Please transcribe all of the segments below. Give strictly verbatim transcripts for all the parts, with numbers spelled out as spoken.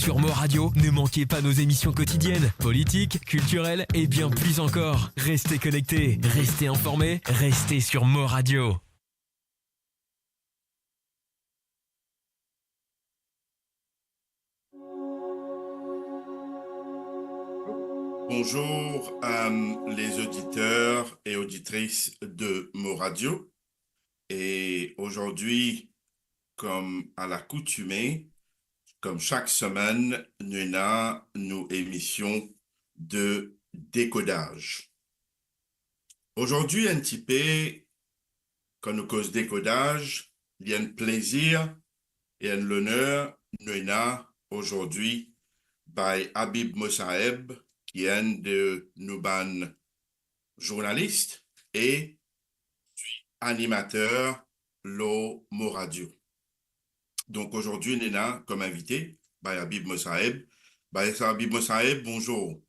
Sur Mo Radio, ne manquez pas nos émissions quotidiennes, politiques, culturelles et bien plus encore. Restez connectés, restez informés, restez sur Mo Radio. Bonjour, euh, les auditeurs et auditrices de Mo Radio. Et aujourd'hui, comme à l'accoutumée, comme chaque semaine, nou ena nou émission de décodage. Aujourd'hui, enn tipe, kan nou koz décodage, li enn plezir e enn loner nou ena aujourd'hui bay Habib Mosaeb, ki enn de nou bann zournalis e animater lor Mo Radio. Donk, aujourd'hui, nou ena kom invite bay Habib Mosaeb. Bay Habib Mosaeb, bonjour.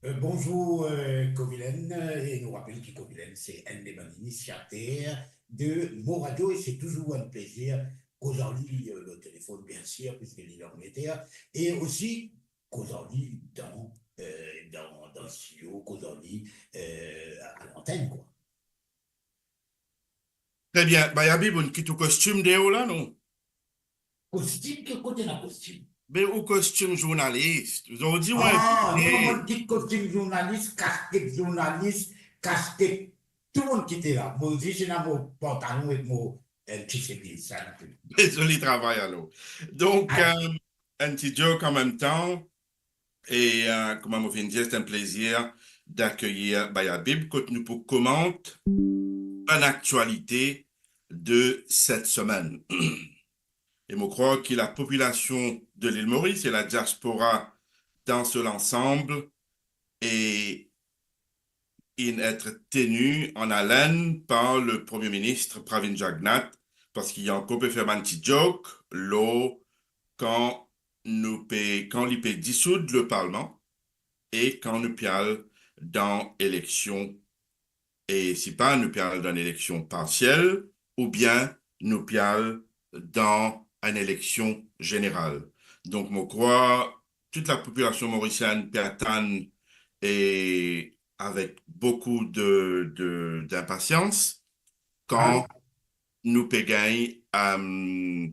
Euh, bonjour, euh, Kovilen, euh, e nou rapel ki Kovilen se enn de bann inisiater de Mo Radio e se touzour enn plezir koz ar li, euh, lor telefonn, bien sir, piski li langleter, e osi koz ar li dan, euh, dan, dan studio, koz ar li, euh, a, a lantenn, kwa. Tre bien. Bay Habib, ou'nn kit ou kostim deor la, non? Kostim? Ki kote ena kostim? Be, ou kostim zournalis. Zordi, ou... Ah, invite. Non, mo'nn kit kostim zournalis, kasket zournalis, kasket, tou mo'nn kite la. Mo zis ena mo pantalon ek mo, euh, ti semiz, sa, non pli. Be, zoli travay, alor. Donk, ah, euh, enn ti joke an mem tan. E, euh, kouma mo finn dir, se enn plezir d'akeyir bay Habib, kot nou pou komant bann aktialite de set semenn. E mo krwar ki lapopilasion de Lil Moris e ladiaspora dan so lansanm e inn et teni an alenn par le Premie Minis Pravind Jugnauth, parski ankor pe fer bann ti joke lor kan nou pe, kan li pe disoud le Parlman e kan nou pe al dan eleksion, e si pa nou pe al dan eleksion parsiel oubien nou pe al dan enn eleksion zeneral. Donk, mo krwar tout lapopilasion morisienn pe atann e avek boukou de, de, dinpasians kan nou pe gagn, euh,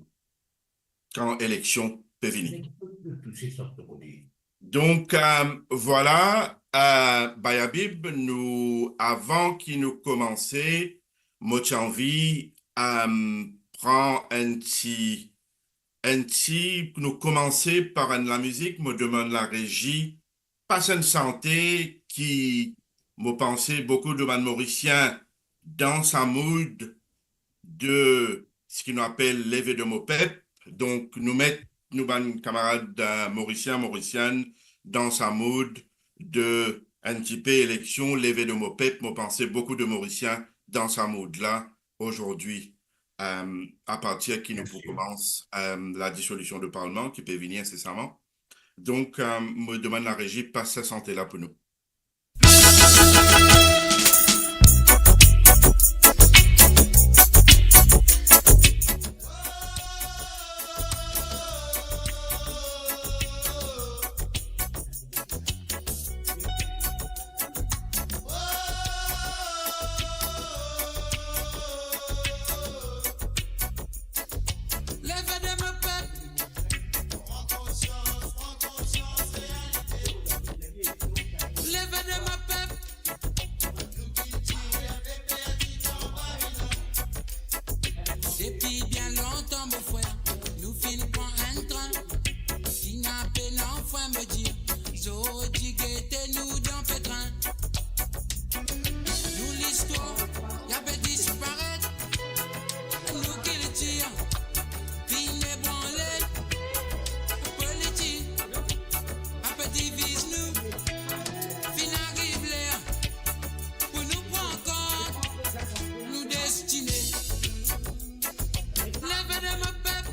kan eleksion pe vini. Donk, euh, vwala, euh, bay Habib, nou, avan ki nou koumanse, mo ti anvi, euh, pran enn ti, enn ti, nou koumanse par enn lamizik, mo demann larezi, pas enn sante ki, mo panse, boukou de bann Morisien dan sa mood de seki nou apel leve de mo pep. Donk, nou met nou bann kamarad, euh, Morisien, Morisienn dan sa mood de enn tipe eleksion, leve de mo pep. Mo panse boukou de Morisien dan sa mood la azordi, euh, apartir ki nou pou koumans, euh, ladisolision de Parlman ki pe vini insesaman. Donk, euh, mo demann larezi pas sa sante la pou nou. Leve de mo pep. Leve de mo pep. Depi bien lontan, mo frer, nou finn pran enn trin. Ki napa pena frin, mo dir, zordi gete nou dan petrin. Nou listwar, li pe disparet. Nou kiltir finn ebranle. Politik pe diviz nou. Finn ariv ler pou nou pran kont nou destine. Leve de mo pep.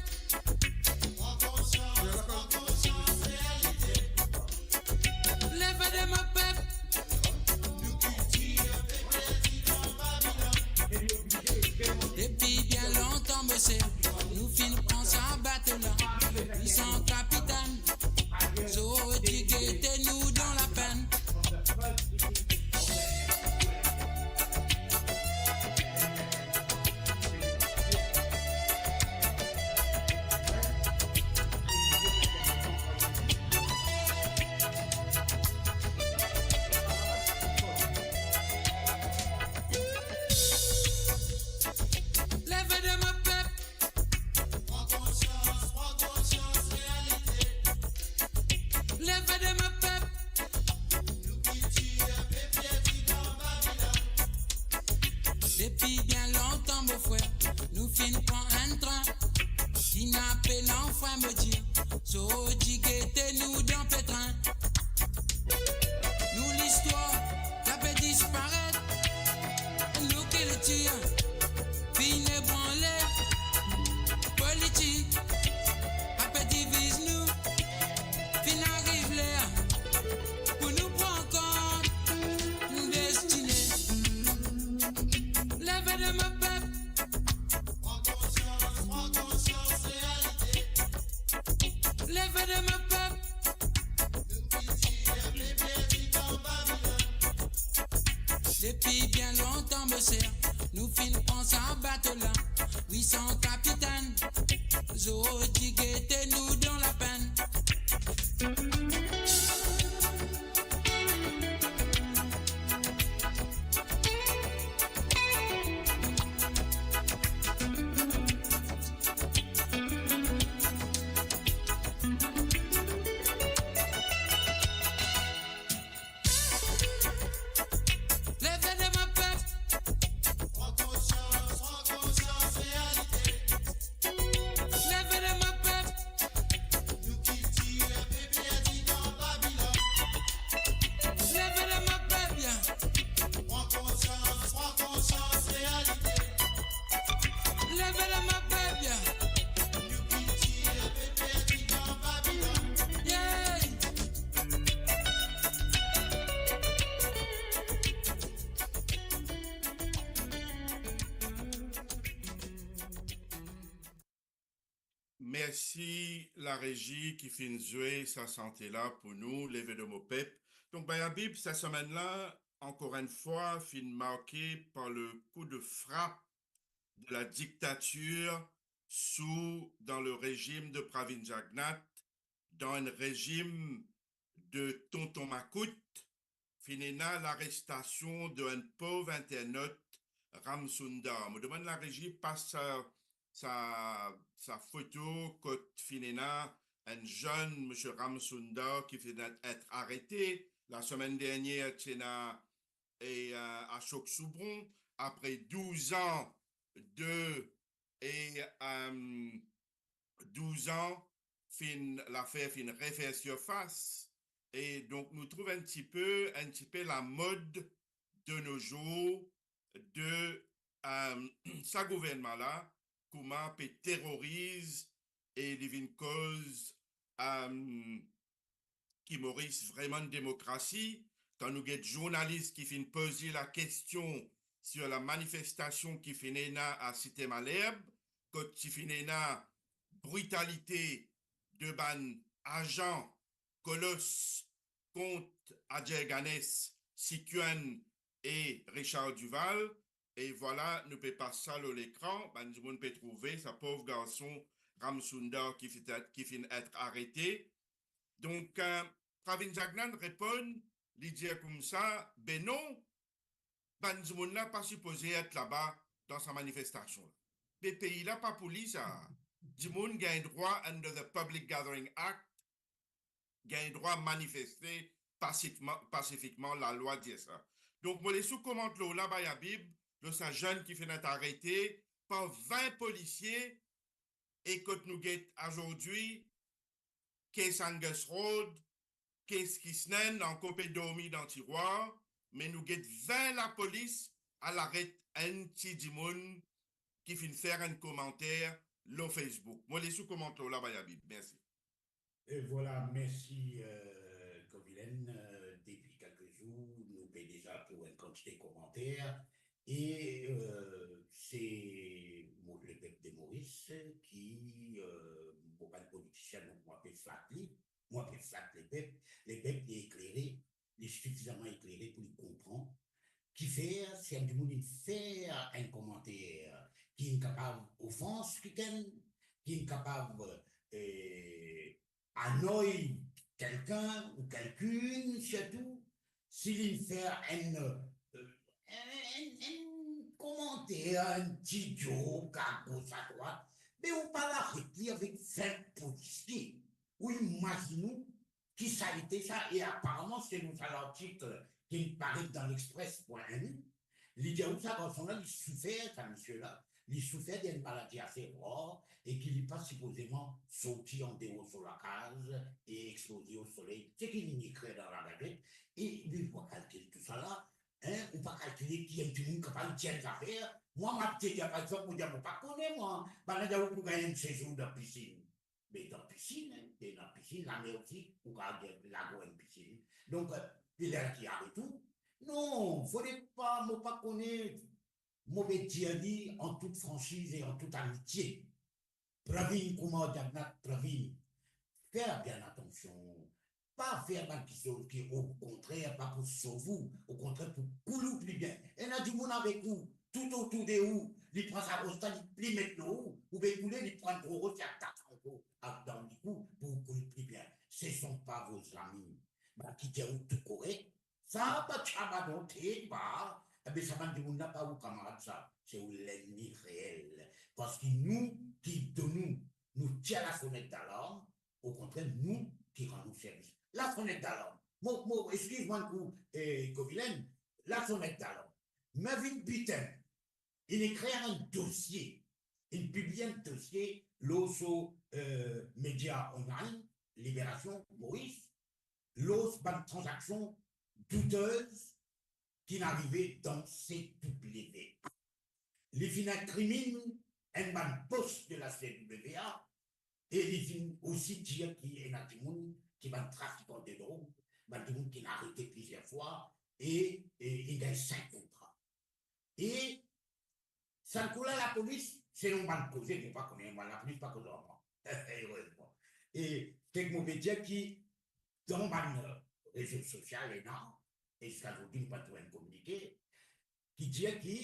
Leve de mo pep. Depi bien lontan, mo ser, nou finn pran sa bato la. Li san kapitenn, Depi bien lontan, mo frer, nou finn pran enn trin. Kidnape lanfin, mo dir, zordi gete nou dan petrin. Nou listwar, la pe disparet. Nou kiltir finn ebranle. Politik ape diviz nou. Finn ariv ler pou nou pran kont nou destine. Leve de mo pep. Pran konsians, pran konsians, realite. Leve de mo pep. Depi bien lontan, mo ser, nou finn pran sa bato la. Wi, san kapitenn, zordi gete nou dan lapenn. Leve de mo pep. Pran konsians, pran konsians, realite. Leve de mo pep. Nou kiltir pe perdi dan Babilonn. Leve de mo pep, ya. Pran konsians, pran konsians, realite. Leve de mo pep, ya. Nou kiltir pe perdi dan Babilonn. Yeah. Mersi larezi ki finn zwe sa sante la pou nou, Leve de mo pep. Donk, Bay Abib, sa semenn la, ankor enn fwa, finn marke par le coup de frappe de la dictature sous, dans le régime de Pravind Jugnauth, dan enn rezim de tonton makout, finn ena larestasion de enn pov internot, Ram Sundar. Mo demann larezi pas sa, sa, sa foto kot finn ena enn zenn misie Ram Sundar ki finn et, et arete. Lasemenn dernier, ti ena e, euh, Ashok Soubron, apre douz an de, e, euh, douz an, finn, lafer finn refer sirfas. E donk, nou trouv enn tipe, enn tipe lamod de nos jours de, euh, sa gouvernman la, kouma pe teroriz e li vinn koz, euh, ki Moris vreman enn demokrasi, kan nou get zournalis ki finn poze lakestion sur la manifestasion ki finn ena a Site Malherbe, kot ti finn ena britalite de bann azan kolos kont Ajay Ganesh, Sikuen e Richard Duval, e vwala, nou pe pas sa lor lekran, bann dimoun pe trouve sa pov garson Ram Sundar ki finn et, ki finn et arete. Donk, euh, Pravind Jugnauth reponn, li dir koumsa, be non, bann dimoun la pa sipoze et laba dan sa manifestasion la. Be pei la pa pou li sa. Dimoun gagn drwa under the Public Gathering Act, gagn drwa manifeste pasifman, pasifikman, lalwa dir sa. Donk, mo les ou komant lor la, Bay Abib, lor sa zenn ki finn et arete par vin polisie, e kot nou get azordi, kes Angus Rod, kes Kisnen ankor pe dormi dan tirwar, me nou get vin lapolis al aret enn ti dimoun ki finn fer enn komanter lor Facebook. Mo les ou komant lor la, Bay Abib. Mersi. E vwala, mersi, euh, Kovilen. Euh, depi kelke zour, nou pe deza trouv enn kantite komanter. E, euh, se mo-, lepep de Moris ki, euh, mo pa enn politisien, donk mo pe flat li, mo pe flat lepep. Lepep li eklere, li sifizaman eklere pou li konpran kifer si enn dimoun inn fer enn komanter ki inn kapav ofans kikenn, ki inn kapav, eh, anoy kelkenn ou kelkinn, sirtou si li fer enn, eh, enn, enn, enn komanter, enn ti joke a gos a drwat, be ou pa al aret li avek vin polisie. Ou imazinn ou ki salite sa, e aparaman, selon sa lartik ki paret dan L'Express pwin N I, Li dir ou sa garson la, li soufer, sa misie la, li soufer d'enn maladi ase rar e ki li pa sipozeman sorti andeor so lakaz e ekspoze o soley, seki li ekrir dan lagazet, e li pa kalkil tousala, hein, ou pa kalkile ki enn dimoun kapav tir zafer. Mwa, mo pe dir, par exanp, mo dir, mo pa kone, mwa, bann la dir ou pou gagn enn sezour dan pisinn. Me dan pisinn, hein, e dan pisinn, lamer osi, ou kapav gagn lago enn pisinn. Donk, euh, li la ki aret ou. Non, fode pa, mo pa kone, mo pe dir li an tout fransiz e an tout amitie. Pravin, kouma diab la, Pravin, fer bien atansion. Pa fer bann kiksoz ki, okontrer, pa pou sov ou, okontrer, pou koul ou pli bien. Ena dimoun avek ou, toutotour de ou, li pran sa ros la, li, li met lor ou, ou pe koule, li pran gro ros, li atak ankor, adan likou, pou koul pli bien. Ce sont pas vos amis. Bann ki dir ou tou korek, sa pa ti abandon, te pa, ebe sa bann dimoun la pa ou kamarad sa, se ou lennmi reel. Parski nou ki donn ou, nou tir lasonet dalarm, okontrer, nou ki rann ou servis. Lasonet dalarm. Mo, mo, eskiz mwa enn kou, eh, Kovilen, lasonet dalarm. Mervyn Biten, inn ekrir enn dosie, inn piblie enn dosie lor so, eh, media online, Libération Maurice, lor bann tranzaksion doutez ki'nn arive dan C W A. Li finn inkriminn enn bann pos de la C W A e li finn osi dir ki ena dimoun ki bann trafikan de drog, bann dimoun ki'nn arete plizier fwa e, e inn gagn sink kontra. E sa kou la, lapolis, selon bann koze, mo pa kone, mwa, lapolis pa koz ar mwa. Erezman. E seki mo pe dir ki dan bann rezo sosial ena, e ziska zordi nou pa trouv enn kominike ki dir ki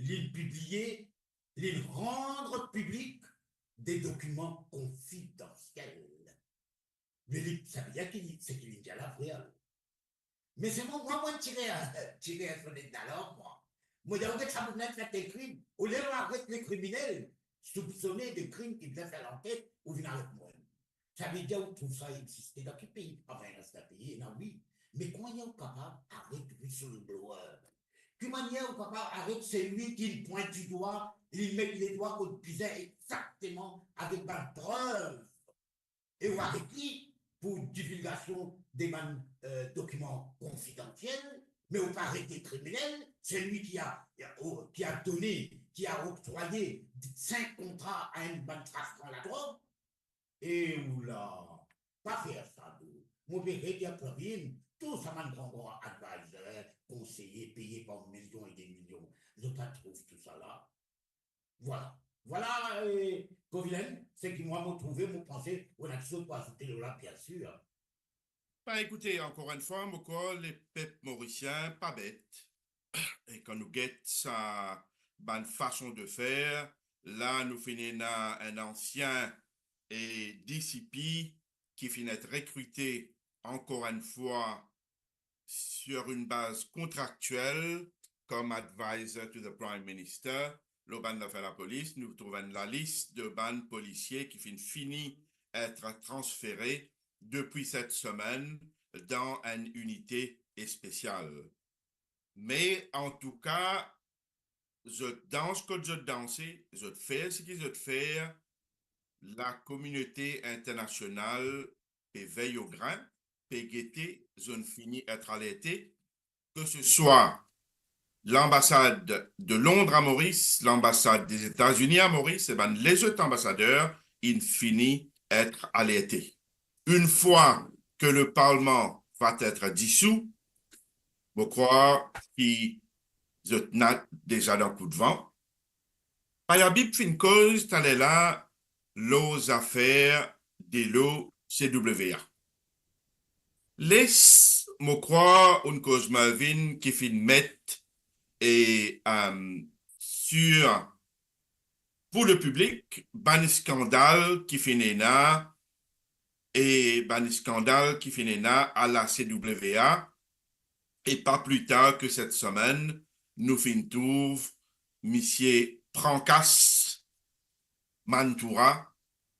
li piblie, li rann piblik de dokiman konfidansiel. Me li, sa vedir ki li, seki li dir la vre alor. Me selman mwa, mo tire, tire sonet dalarm, mwa. Mo dir, get sa dimoun la fer tel krim. Olie ou aret le kriminel, soupsone de krim ki bizin fer lanket, ou vinn aret mwa. Sa vedir ou trouv sa existe dan ki pei? Anfin, dan sertin pei, ena wi. Me kouma ou kapav aret whistleblower? Ki manier ou kapav aret selwi ki pwint didwa, li met ledwa kot bizin exakteman avek bann prev? E ou aret li pou divilgasion de bann, eh, dokiman konfidansiel, me ou pa aret kriminel, selwi ki a, ki a, o, ki a done, ki a oktroye sink kontra a enn bann trafikan ladrog. E ou la, pa fer sa, do. Mo pe redir Pravin, tou sa bann gran gran advisor, konseye peye par milion e de milion, zot pa trouv tousala. Vwala. Vwala, eh, Kovilen, seki mwa mo trouve, mo panse, ou ena kiksoz pou azoute lor la, biensir. Ben, ekoute, ankor enn fwa, mo krwar lepep morisien pa bet. E kan nou get sa bann fason de fer, la nou finn ena enn ansien e D C P ki finn et rekrite ankor enn fwa sur une base contractuelle comme advisor to the Prime Minister. Lor bann zafer lapolis, nou trouv enn lalis de bann polisie ki finn fini et transfere depi set semenn dan enn inite espesial. Me antouka, zot dans kot zot danse, zot fer seki zot fer, lakominote internasional pe vey o grin, pe gete, zot inn fini et alerte, ke se swa lanbasad de Londres a Moris, lanbasad de Zetazini a Moris, e bann lezot anbasader inn fini et alerte. Une fois que le Parlement va être dissous, mo krwar ki zot ena deza dan koudvan. Payabib finn koz taler la lor zafer delo C W A. Les, mo krwar, ounn koz Mervyn ki finn met e, euh, sur, pou lepiblik, bann skandal ki finn ena, e bann skandal ki finn ena a la C W A, e pa pli tar ke set semenn, nou finn trouv misie Prankas Mantoura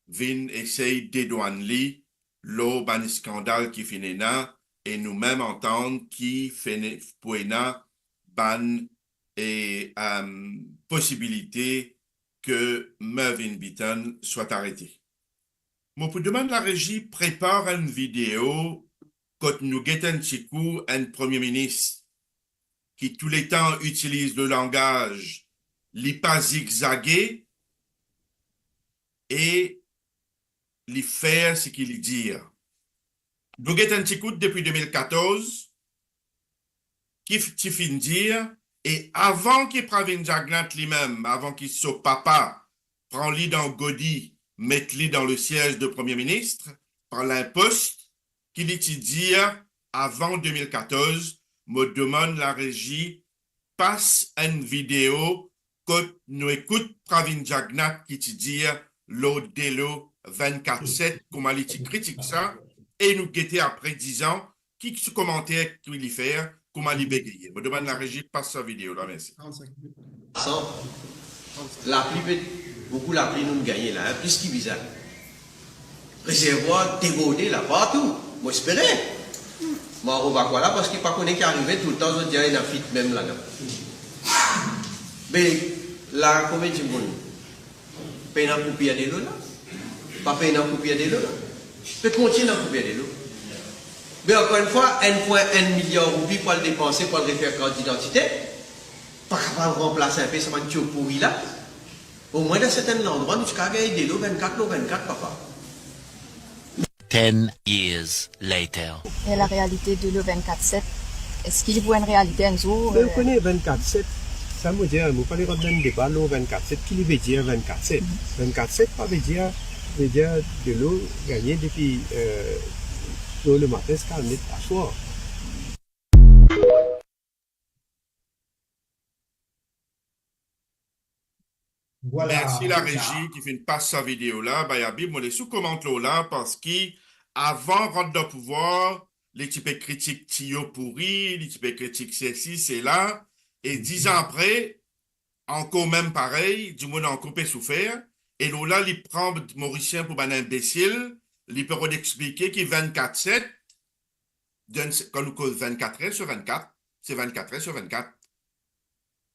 vinn esey dedwann li lor bann skandal ki finn ena, e nou mem antann ki fene-, pou ena bann, e, euh, posibilite ke Mervyn Beaton swa arete. Mo pou demann larezi prepar enn video kot nou get enn tikou enn Premie Minis ki touletan itiliz le langaz, li pa zigzage e li fer seki li dir. Nou get enn tikou depi de mil katorz, ki f-, ti finn dir, e avan ki Pravin Jagannath limem, avan ki so papa pran li dan godi, met li dan le siez de Premie Minis, par linpost, ki li ti dir avan de mil katorz, mo demann larezi pas enn video kot nou ekout Pravin Jagannath ki ti dir lor delo vennkat set, kouma li ti kritik sa, e nou gete apre diz an, ki, ki komanter ki li fer, kouma li begeye. Mo demann larezi pas sa video la, mersi. San lapli, pe, boukou lapli nou gagne la, hein, plis ki bizin. Rezervwar deborde la partou, mo espere. Mo ankor pa krwar la, parski pa kone ki arive, toultan zot dir ena fwit mem ladan. Me la, konbien dimoun pena koupir delo la? Pa pena koupir delo la? Pe kontign koupir delo. Me ankor enn fwa, enn pwin enn miliar roupi pou al depanse, pou al refer kart didantite, pa kapav ranplas inpe sa bann tio pouri la? Omwin dan sertin landrwa, nou ti kapav gagn delo vennkat lor vennkat, papa. Ten years later. E larealite delo vennkat set, eski li pou enn realite enn zour? Me ou, euh, kone vennkat set, sa mo dir, mo pa le rant dan enn deba lor vennkat set, ki li vedir vennkat set. Mhm. Vennkat set pa vedir, vedir delo gagne depi, euh, twa lematin ziska net aswar. Vwala, mersi larezi ki finn pas sa video la, bay Abib, mo les ou komant lor la, parski avan rant dan pouvwar, li ti pe kritik tio pouri, li ti pe kritik sesi, sela, e diz an apre, ankor mem parey, dimoun ankor pe soufer, e lor la, li pran Morisien pou bann inbesil, li pe rod explike ki vennkat set, donn, kan nou koz vennkat er sir vennkat, se vennkat er sir vennkat.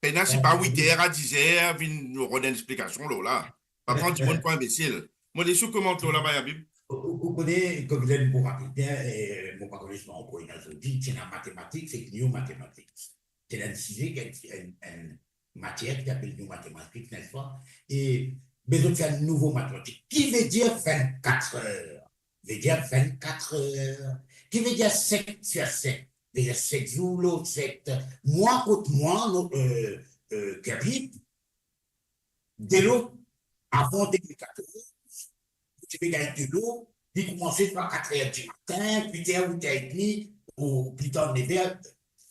Pena si pa wit er a diz er, vinn rod enn explikasion lor la. Pa pran dimoun pou inbesil. Mo les ou komant lor la, bay Abib. Ou, ou, ou kone, kot Glenn pou rapid, bien, e, mo pa kone si ankor ena zordi, ti ena matematik, se new matematik. Ti ena enn size, enn, enn, enn matier ki apel new matematik, nespa? E, be zot fer enn nouvo matematik. Ki vedir vennkat er? Vedir vennkat er. Ki vedir set sir set? Vedir set zour lor set. Mwa kot mwa, nou, euh, euh, Kirby, delo, avan de mil katorz, nou ti pe gagn delo, li koumanse par kat er dimatin, wit er, wit er edmi, ou pli tar nef er,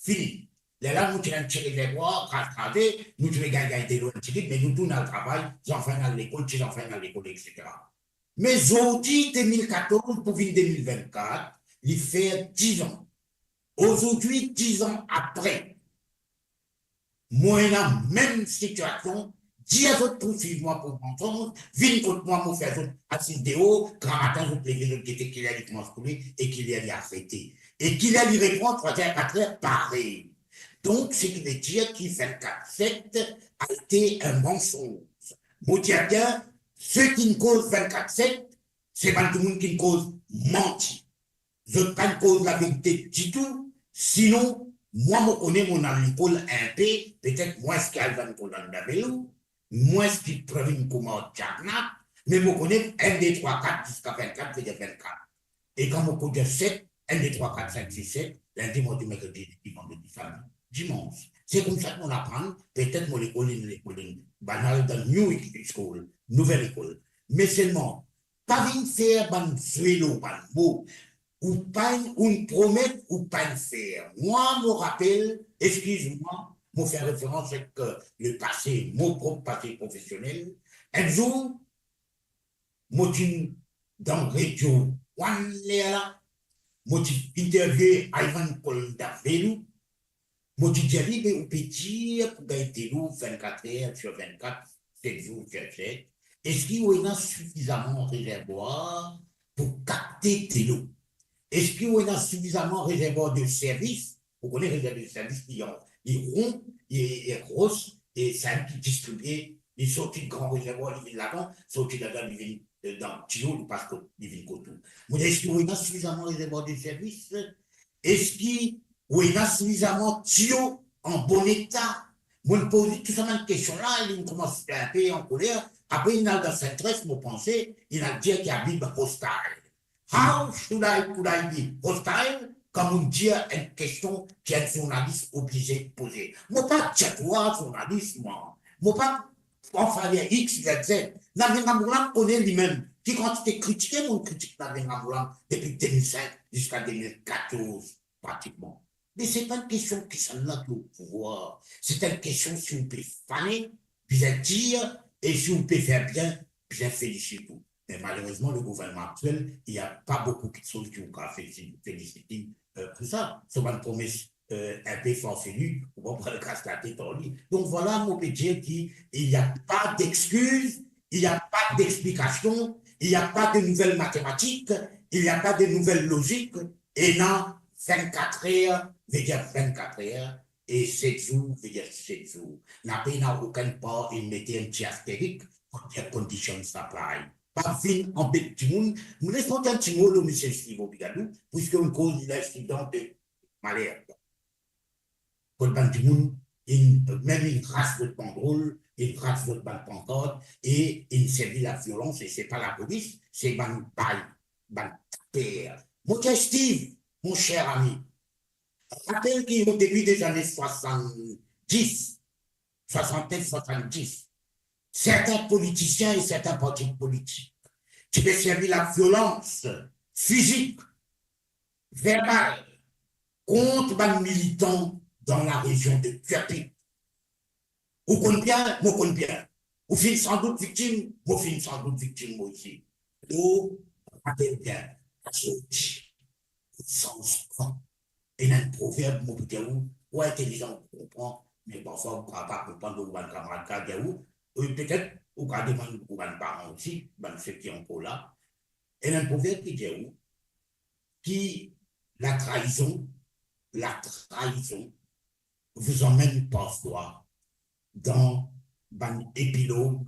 fini. Lerla nou ti ena enn ti rezervwar, kraz kraze, nou ti pe gagn, gagn delo enn tigit, me nou tourn al travay, zanfan al lekol, ti zanfan al lekol, etsetera. Me zordi, de mil katorz pou vinn de mil vennkat, li fer diz an. Azordi, diz an apre, mo ena mem sitiasion, dir zot pou swiv mwa pou mansonz, vinn kot mwa, mo fer zot asiz deor, gramatin zot leve, zot gete ki ler li koumans koule e ki ler li arete. E ki ler li repran trwa er, kat er, parey. Donk, seki vedir ki vennkat set a ete enn mansonz. Mo dir bien, seki'nn koz vennkat set, se bann dimoun ki'nn koz manti. Zot pa'nn koz laverite ditou, sinon, mwa mo kone, mo'nn al lekol inpe, petet mwins ki Ivan Colonel Davelou, mwins ki Pravin Kumar Jagannath, me mo kone enn, de, trwa, kat ziska vennkat, vedir vennkat. E kan mo pou dir set, enn, de, trwa, kat, sink, sis, set, lindi, mardi, merkredi, jedi, vandredi, samdi, dimans. Se koumsa ki mo'nn aprann, petet mo lekol, inn lekol, inn banal dan new school, nouvel lekol. Me selman, pa vinn fer bann zwe lor bann mo. Ou pa'nn, ou'nn promet, ou pa'nn fer. Mwa, mo rapel, eskiz mwa, mo fer referans ek, euh, lepase, mo prop pase profesionel. Enn zour, mo ti dan Radio One lerla, mo ti interviewe Ivan Colonel Davelou, mo ti dir li, "Me ou pe dir pou gagn delo vennkat er sir vennkat, set zour sir set, eski ou ena sifizaman rezervwar pou kapte delo? Eski ou ena sifizaman rezervwar de servis?" Ou kone rezervwar de servis, li an, li ron, e, e gros, e sa enn ki distribie, li sorti gran rezervwar, li vinn ladan, sorti ladan, li vinn, e, dan tiyo, li pas kot, li vinn kot ou. Mo dir, eski ou ena sifizaman rezervwar de servis? Eski ou ena sifizaman tiyo an bon eta? Mo poz li tou sa bann kestion la, li koumans inpe an koler. Apre, li al dan Centrest, mo panse, li al dir ki Habib hostile. How should I, could I be hostile? Kan mo dir enn kestion ki enn zournalis oblize poze. Mo pa dir twa zournalis, mwa. Mo pa an faver X, Y, Z. Navin Ramgoolam kone limem ki kan ti kritike, mo kritike Navin Ramgoolam depi de mil senk ziska de mil katorz, pratikman. Me se pa enn kestion kisannla ki o pouvwar. Se enn kestion si ou pe fane, bizin dir, e si ou pe fer bien, bizin felisit ou. Me malerezman, le gouvernman aktiel, il y a pas beaucoup de choses ki ou kapav felisit, felisit li, euh, pou sa. So bann promes, euh, inpe farseli, ou pa pou kas latet ar li. Donc voilà, mo pe dir ki il y a pas d'excuse, il y a pas d'explication, il y a pas de nouvelle mathématique, il y a pas de nouvelle logique, ena vennkat er, ve dir vennkat er, e set zour, ve dir set zour. Na pena okenn par inn mete enn ti asterik pou dir conditions apply. Pa vinn anbet dimoun. Mo les mont enn ti mo lor misie Steve Obigadou, puiske ou koz linsidan de Malherbe. Kot bann dimoun inn, mem inn ras zot bandrol, inn ras zot bann pankart, e inn servi laviolans, e se pa lapolis, se bann bay, bann taper. Mo dir Steve, mon cher ami, rapel ki o debi de zane swasanndis, swasanndis, swasanndis, sertin politisien e sertin parti politik ti pe servi laviolans fizik, verbal kont bann militan dan larezion de Turpik. Ou konn bien, mo konn bien. Ou finn sandout viktim, mo finn sandout viktim mwa osi. Ou rapel bien, azordi, ou sanz pa. Ena enn proverb, mo pou dir ou, ou intelizan, ou konpran, me parfwa ou kapav pa konpran, donk bann kamarad kapav dir ou, ou petet ou kapav demann ou bann paran osi, bann seki ankor la. Ena enn proverb ki dir ou, ki la trahison, la trahison vous emmène parfois dans bann epilog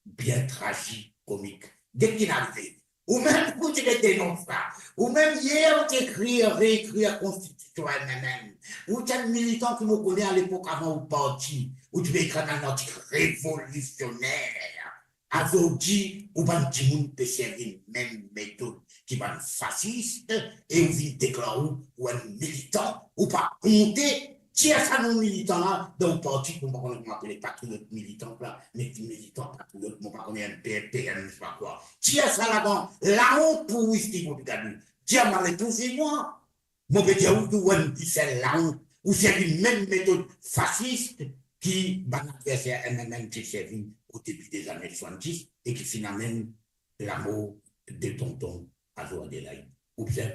bien tragikomik. Get ki inn arive. Ou mem ou ti pe denons sa. Ou mem yer ou ti ekrir, reekrir konstitision M M M. Ou ti enn militan ki mo kone alepok avan ou parti. Ou ti pe ekrir bann artik revolisioner. Azordi, ou bann dimoun pe servi mem metod ki bann fasis, e ou vinn deklar ou, ou enn militan, ou pa onte, tir sa non militan la dan ou parti, mo pa kone kouma apele, patriyot militan la, me militan patriyot, mo pa kone M P, P M, mo pa kwa. Tir sa ladan, laont pou ou, Steve Obigadou. Dir mwa, repoze mwa. Mo pe dir ou ki ou enn, ou se laont, ou servi mem metod fasis ki bann adverser M M M ti servi o debi de zane swasanndis e ki finn amenn lamor de tonton Azor Adelaide. Ou bizin,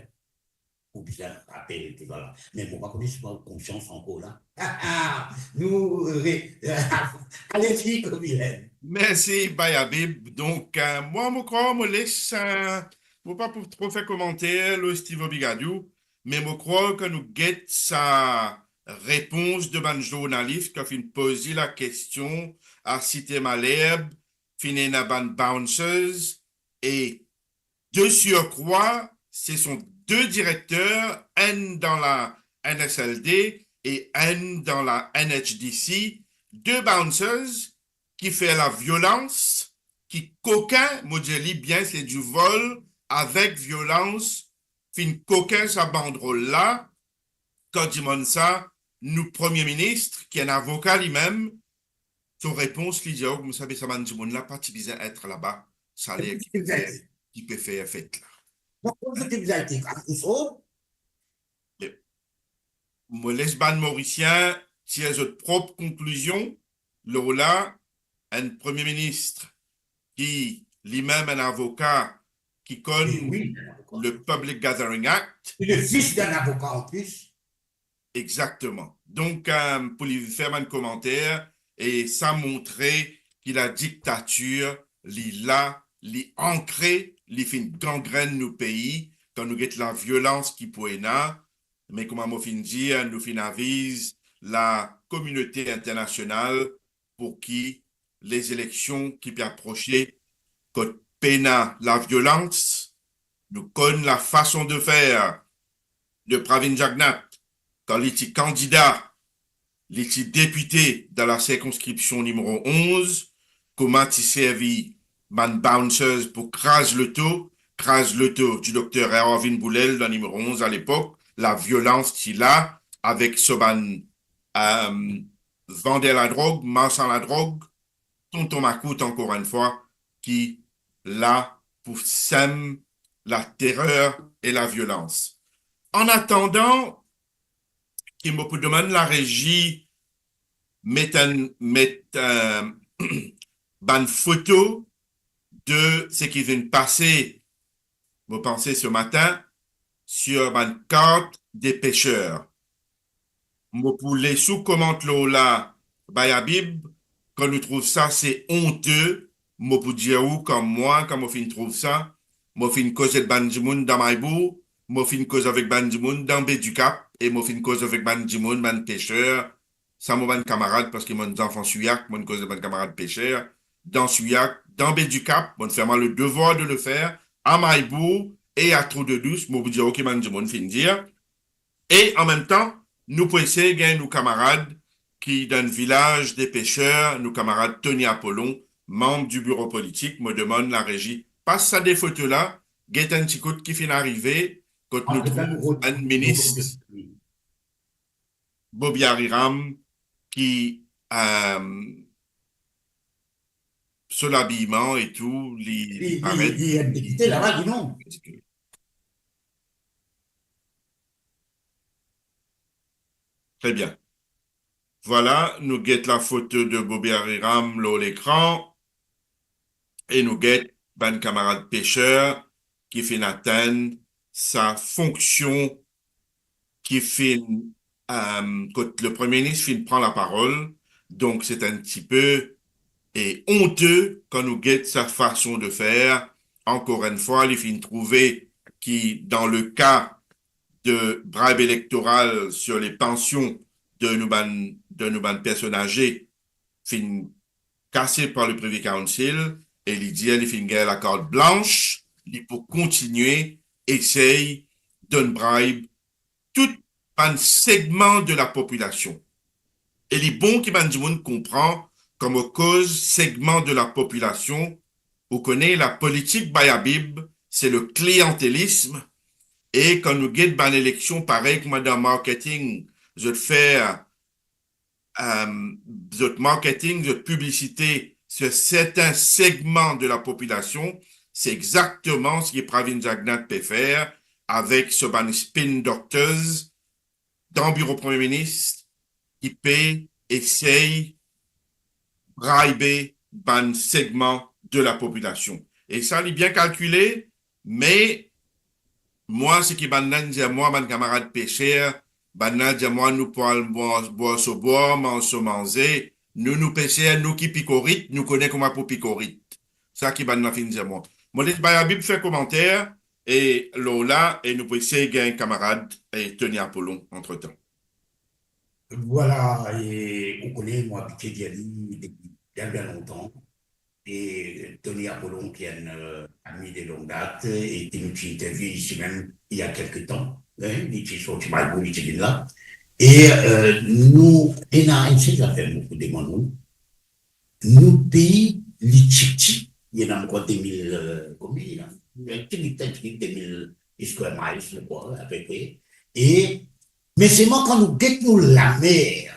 ou bizin rapel tou sa la. Me mo pa kone si ou konsian ankor la. Nou, euh, re-, alezi, Kobilen. Mersi, Bay Habib. Donk, euh, mwa, mo krwar, mo les, euh, mo pa pou tro fer komanter lor Steve Obigadou, me mo krwar ke nou get sa repons de bann zournalis ki finn poze lakestion a Site Malherbe, finn ena bann bouncers, e de surcroît, ce sont deux directeurs, enn dan la N S L D e enn dan la N H D C, de bouncers ki fer laviolans, ki kokin, mo dir li bien, se di vol avek violans, finn kokin sa bandrol la, kan dimann sa, nou Premie Minis, ki enn avoka limem, so repons, li dir, oh, koumsa, be sa bann dimoun la pa ti bizin et laba, sa ler ki pe fer, ki pe fer fet la. Mo les bann Morisien tir zot prop konklizion lor la, enn Premie Minis ki limem enn avoka ki konn le Public Gathering Act. Li le fis d'un avocat en plus. Exactement. Donk, euh, pou li fer bann komanter, e sa montre ki ladiktatir, li la, li ankre, li finn gangrenn nou pei, kan nou get laviolans ki pou ena, me kouma mo finn dir, nou finn aviz la kominote internasional pou ki lezileksion ki pe aprose, kot pena laviolans, nou konn lafason de fer de Pravin Jagannath, kan li ti kandida, li ti depite dan lasirkonskripsion nimero onz, kouma ti servi bann bouncers pou kraz loto, kraz loto ti Dokter Ervin Boolell dan nimero onz alepok, laviolans ti la avek so bann, eh, vander ladrog, marsan ladrog, tonton makout ankor enn fwa, ki la pou sem laterer e laviolans. An atandan ki mo pou demann larezi met enn, met, eh, bann foto de seki vinn pase, mo panse, se matin, sur bann kart de peser. Mo pou les ou komant lor la, Bay Habib, kan nou trouv sa se onte, mo pou dir ou, kan mwa, kan mo finn trouv sa, mo finn koz ek bann dimoun dan Mayborough, mo finn koz avek bann dimoun dan Baie du Cap, e mo finn koz avek bann dimoun, bann peser, sa mo bann kamarad, parski mo zanfan Souillac, mo koz ek bann kamarad peser dan Souillac, dan Baie du Cap, mo fer mwa le devwar de le fer, a Mayborough e a Trou de Douce, mo pou dir ou ki bann dimoun finn dir. E an mem tan, nou pou esey gagn nou kamarad ki dan vilaz de peser, nou kamarad Tony Apollon, manb di biro politik, mo demann larezi pas sa de foto la, get enn ti kout ki finn arive, kot nou trouv enn minis, Bobby Hariram, ki, eh, so labiyman e tou, li, li, li paret, li, li enn depite laba, dinon. Tre bien. Vwala, nou get lafoto de Bobby Hariram lor lekran e nou get bann kamarad peser ki finn atenn sa fonksion ki finn, eh, kot le Premie Minis finn pran laparol. Donk, se enn tipe e onte kan nou get sa fason de fer. Ankor enn fwa, li finn trouve ki dan le ka de bribe elektoral sur les pensions de nou bann, de nou bann personn aze, finn kase par le Privy Council, e li dir li finn gagn lakart blans, li pou kontigne esey donn bribe tou bann segman de lapopilasion. E li bon ki bann dimoun konpran, kan mo koz segman de lapopilasion, ou kone lapolitik Bay Habib, se le kliantelism, e kan nou get bann eleksion parey kouma dan marketing, zot fer, eh, zot marketing, zot piblisite sur sertin segman de lapopilasion, se exakteman seki Pravin Jagannath pe fer avek so bann spin doctors dan biro Premie Minis ki pe esey bribe bann segman de lapopilasion. E sa, li bien kalkile, me mwa, seki bannla dir mwa, bann kamarad peser, bannla dir mwa, nou pou al bwar, bwar so bwar, manz so manze, nou, nou peser, nou ki pikorit, nou kone kouma pou pikorit. Sa ki bannla finn dir mwa. Mo les Bay Habib fer komanter, e lor la, e nou pou esey gagn kamarad, e Tony Apollon, antretan. Vwala, e ou kone, mo abitie dir li depi bien, bien lontan. E Tony Apollon, ki enn, eh, ami de longue date, e ki nou ti interview isi mem, il y a quelque temps, hein, li ti sorti Mayborough, li ti vinn la. E, eh, nou, ena enn sel zafer mo pou demann ou. Nou pei, li titi, li ena ankor de mil, eh, konbien li ena? Ti li, ti li de mil square miles, je crois, apepre. E, me selman kan nou get nou lamer,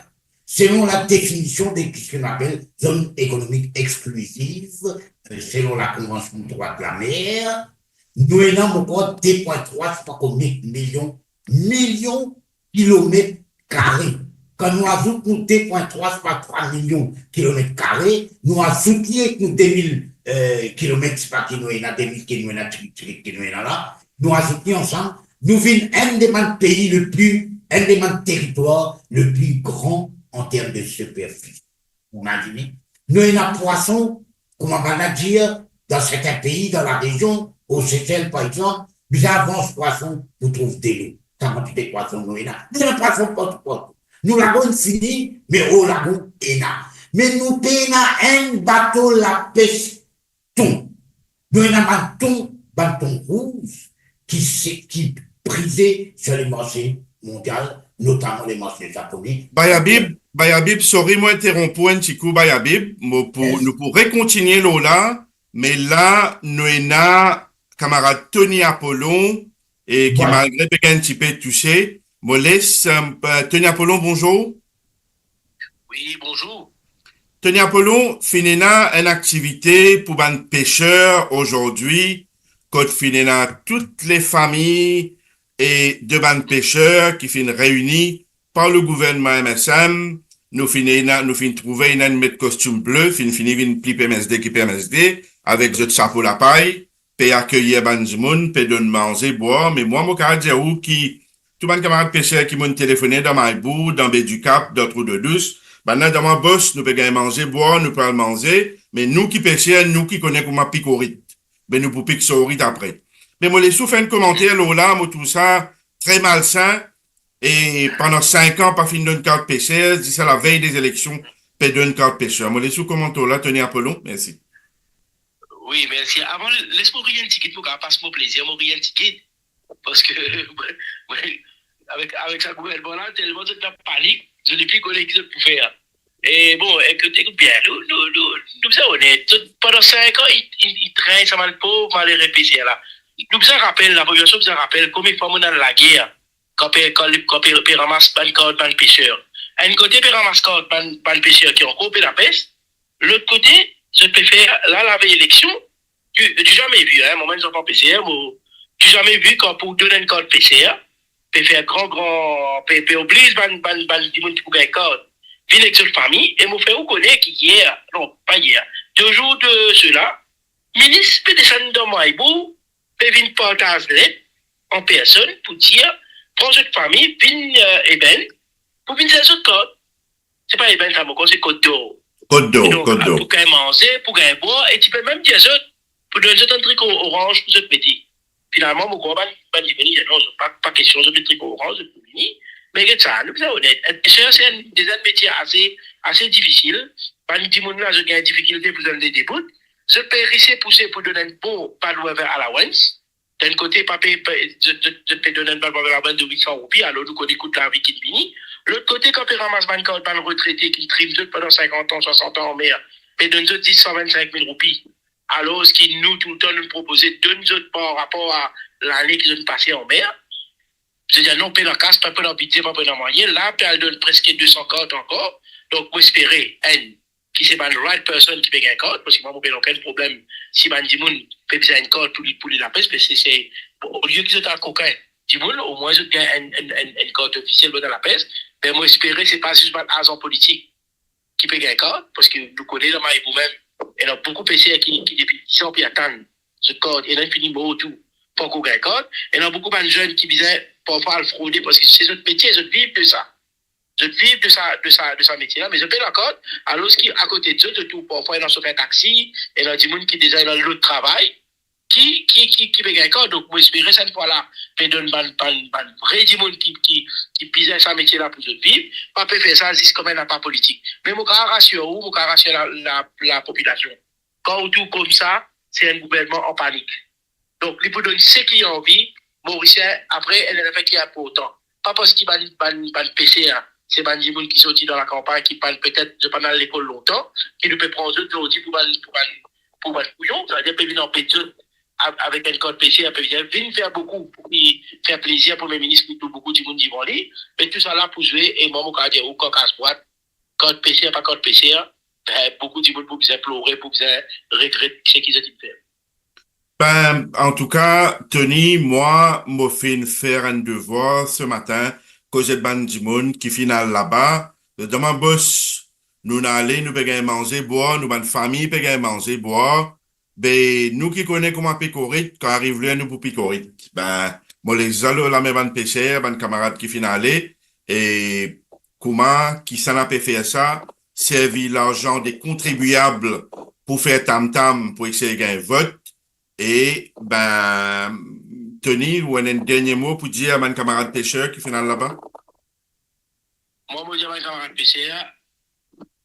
selon la definision de seki nou apel zone économique exclusive, eh, selon la Convention de droit de la mer, nou ena ankor de pwin trwa, se pa konbien milion, milion kilomet kare. Kan nou azout nou de pwin trwa, se pa trwa milion kilomet kare, nou azout li ek nou de mil, eh, kilomet, se pa ki nou ena, de mil ki nou ena, trik, trik ki nou ena la, nou azout li ansam, nou vinn enn de bann pei le pli, enn de bann teritwar le pli gran an term de siperfisi. Ou imazine? Nou ena pwason, kouma bann la dir, dan sertin pei, dan larezion, o Sesel par exanp, bizin avans pwason pou trouv delo. Sa kantite pwason nou ena. Nou ena pwason partou, partou. Nou lago inn fini, me o lago ena. Me nou pena enn bato lapes ton. Nou ena bann ton, bann ton rouz ki se, ki prize sur le marse mondial, notaman le marse japonais. Bayabib, Bayabib, sorry, mo interonp ou enn ti kou, Bayabib. Mo pou, nou pou rekontinie lor la, me la, nou ena kamarad Tony Apollon, e ki malgre pe gagn enn tipe touse, mo les, eh, Tony Apollon, bonzour. Wi, bonzour. Tony Apollon, finn ena enn aktivite pou bann peser azordi, kot finn ena tout lefami e de bann peser ki finn reini par le gouvernman M S M. Nou finn ena, nou finn trouve ena enn met kostim ble, finn fini vinn pli P M S D ki P M S D, avek zot sapo lapay, pe akeyir bann dimoun, pe donn manze, bwar. Me mwa, mo kapav dir ou ki tou bann kamarad peser ki mo'nn telefone dan Maybou, dan Be Dikap, dan Trou Dodous, bannla dir mwa, bos, nou pe gagn manze, bwar, nou pe al manze, me nou ki peser, nou ki kone kouma pik ourit. Be nou pou pik so ourit apre. Me mo les ou fer enn komanter lor la, mo trouv sa tre malsin, e pandan sink an, pa finn donn kart peser, ziska lavey de zeleksion, pe donn kart peser. Mo les ou komante lor la, Tony Apollon, mersi. Wi, mersi. Avan, les mo rir enn tigit, mo kapav pas mo plezir, mo rir enn tigit. Parski, mwa, avek, avek sa gouvernman la, telman zot dan panik, zot nepli kone ki zot pou fer. E bon, ekout, ekout bien, nou, nou, nou, nou bizin onet. Zot, pandan sink an, li, li, li trenn sa bann pov malere peser la. Nou bizin rapel, lapopilasion bizin rapel, konbien fwa mo'nn al lager, kan pe, kan, kan pe, pe ramas bann kart bann peser. Enn kote pe ramas kart bann, bann peser ki ankor pe lapes, lot kote, zot pe fer la, lavey eleksion, du, du jamais vu, hein, mwa menm zanfan peser, mo, du jamais vu kan pou donn enn kart peser, pe fer gran, gran, pe, pe obliz bann, bann, bann dimoun ki pou gagn kart vinn ek zot fami, e mo fer ou kone ki yer, non, pa yer, de zour de sela, minis pe desann dan Maybou, pe vinn partaz let an personn pou dir, pran zot fami, vinn, eh, Ebenn, pou vinn servi zot kart. Se pa Ebenn sa mo krwar, se Kot Dor. Kot Dor, Kot Dor. Pou gagn manze, pou gagn bwar, e ti pe mem dir zot, pou donn zot enn triko oranz pou zot mete. Finalman, mo krwar bann, bann dimoun dir non, zot pa, pa kestion, zot met triko oranz, zot pou vini. Me get sa, nou bizin onet. Enn peser, se enn, deza enn metie ase, ase difisil. Bann dimoun la, zot gagn difikilte pou zot ane debout. Zot pe rese pouse pou donn enn bon bad weather allowance. Dan enn kote, pa pe, pa, zot, zot, zot pe donn enn bad weather allowance de wit san roupi, alor nou kone kou lavi ki vini. Lot kote, kan pe ramas bann kart bann retrete ki trim zot pandan sinkant an, swasant an anmer, pe donn zot zis san vennsink mil roupi. Alor ki nou, toultan, nou propoze donn zot par rapor a lane ki zot pase anmer. Zot dir non, pena kas, pa pena bidze, pa pena mwayin. La, pe al donn preske de san kart ankor. Donk, mo espere, enn, ki se bann right person ki pe gagn kart, parski mwa, mo pena okenn problem si bann dimoun pe bizin enn kart pou li, pou li lapes, me se, se, bon, olie ki zot al kokin dimoun, omwin zot gagn enn, enn, enn, enn kart ofisiel pou zot lapes. Me mo espere se pa zis bann azan politik ki pe gagn kart, parski nou kone dan Maybou mem, ena boukou peser ki, ki depi dis an pe atann zot kart, ena fini mor tou, pankor gagn kart. Ena boukou bann zenn ki bizin parfwa al frode, parski se zot metie, zot viv de sa. Zot viv de sa, de sa, de sa metie la, me zot pena kart, alor ki akote de zot, zot trouv parfwa ena sofer taxi, ena dimoun ki deza ena lot travay, ki, ki, ki, ki pe gagn kart. Donk, mo espere sa enn fwa la, pe donn bann, bann, bann vre dimoun ki, ki, ki bizin sa metie la pou zot viv, pa pe fer sa zis kouma enn apa politik. Me mo kapav rasir ou, mo kapav rasir la, la, lapopilasion. Kan ou trouv koumsa, se enn gouvernman an panik. Donk, li pou donn seki li anvi, Morisien, apre, enn zafer ki inportan. Pa parski bann, bann, bann peser, se bann dimoun ki sorti dan lakanpagn, ki pann petet, zot pann al lekol lontan, ki nou pe pran zot zordi pou bann, pou bann, pou bann kouyon, savedir pe vinn anbet zot a-, avek enn kart peser, pe vinn, vinn fer boukou, pou li fer plezir Premie Minis, pou tou boukou dimoun divan li, me tousala pou zwe, e mwa, mo kapav dir ou, kan kas bwat, kart peser, pa kart peser, be, boukou dimoun pou bizin plore, pou bizin regret seki zot inn fer. Ben, antouka, Tony, mwa, mo finn fer enn devwar se matin, koze bann dimoun ki finn al laba, zot dir mwa, bos, nou ale, nou pe gagn manze, bwar, nou bann fami pe gagn manze, bwar, be, nou ki kone kouma pik ourit, kan ariv ler nou pou pik ourit. Ben, mo les sa lor lame bann peser, bann kamarad ki finn ale, e kouma, kisannla pe fer sa, servi larzan de kontribiab pou fer tam-tam, pou esey gagn vot. E, ben, Tony, ou ena enn dernie mo pou dir bann kamarad peser ki finn al laba? Mwa, mo dir bann kamarad peser,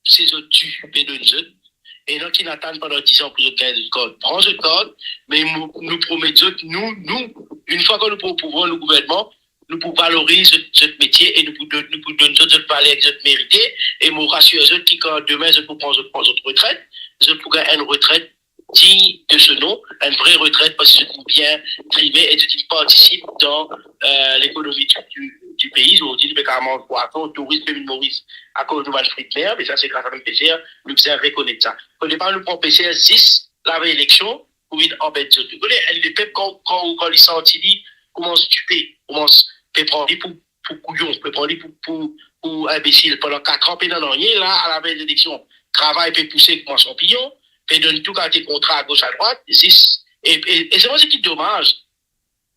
se zot ti pe donn zot. E non ki nou atann pandan diz an pou zot gagn zot kart. Pran zot kart, me nou, nou promet zot, nou, nou, enn fwa ki nou pran pouvwar, nou gouvernman, nou pou valoriz zot, zot metie e nou pou donn, nou pou donn zot, zot valer ki zot merite. E mo rasir zot ki kan demin zot pou pran zot, pran zot retret, zot pou gagn enn retret dign de se non, enn vre retret, parski zot inn bien trime e zot inn partisip dan, euh, lekonomi di, di, di pei. Zordi, nou pe kapav manz pwason, touris pe vinn Moris akoz nou bann fri de mer, me sa se gras a bann peser, nou bizin rekonet sa. Fode pa nou pran peser zis lavey eleksion pou vinn anbet zot. Ou kone, enn lepep, kan, kan, kan li santi li koumans dipe, koumans pe pran li pou, pou kouyon, pe pran li pou, pou, pou inbesil, pandan kat an pena nanye, la, alavey eleksion, travay pe pouse kouma sanpinyon, pe donn tou kalite kontra agos adrwat, zis, e, e, e se mwa seki domaz,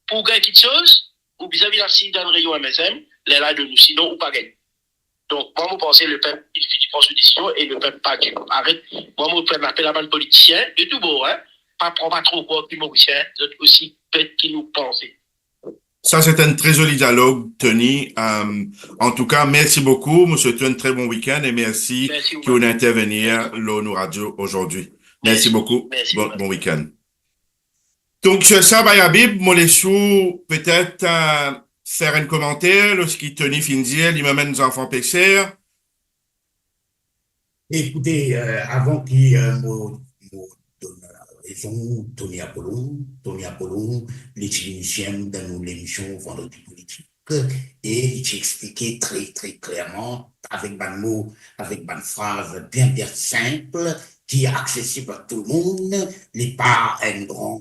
pou gagn kiksoz, ou bizin vinn asiz dan enn reynion M S M, lerla donn ou, sinon ou pa gagn. Donk, mwa, mo panse lepep, li fini pran so desizion e lepep pa ditou aret. Mwa, mo fer apel a bann politisien, de tou bor, hein, pa pran pa tro krwar ki Morisien, zot osi bet ki nou panse. Sa, se enn tre zoli dialog, Tony. Euh, an tou ka, mersi boukou. Mo swet ou enn tre bon week-end e mersi ki ou inn intervenir lor nou radio azordi. Mersi boukou. Bon, bon week-end. Donk, sir sa, Bay Habib, mo les ou petet, euh, fer enn komanter lor seki Tony finn dir, li mem enn zanfan peser. Ekoute, euh, avan ki, euh, mo, mo donn rezon Tony Apollon, Tony Apollon, li ti vinn dan nou lemision Vandredi Politik, e li ti explike tre, tre klerman, avek bann mo, avek bann fraz bien, bien sinp, ki aksesib a tou lemonn, li pa enn gran,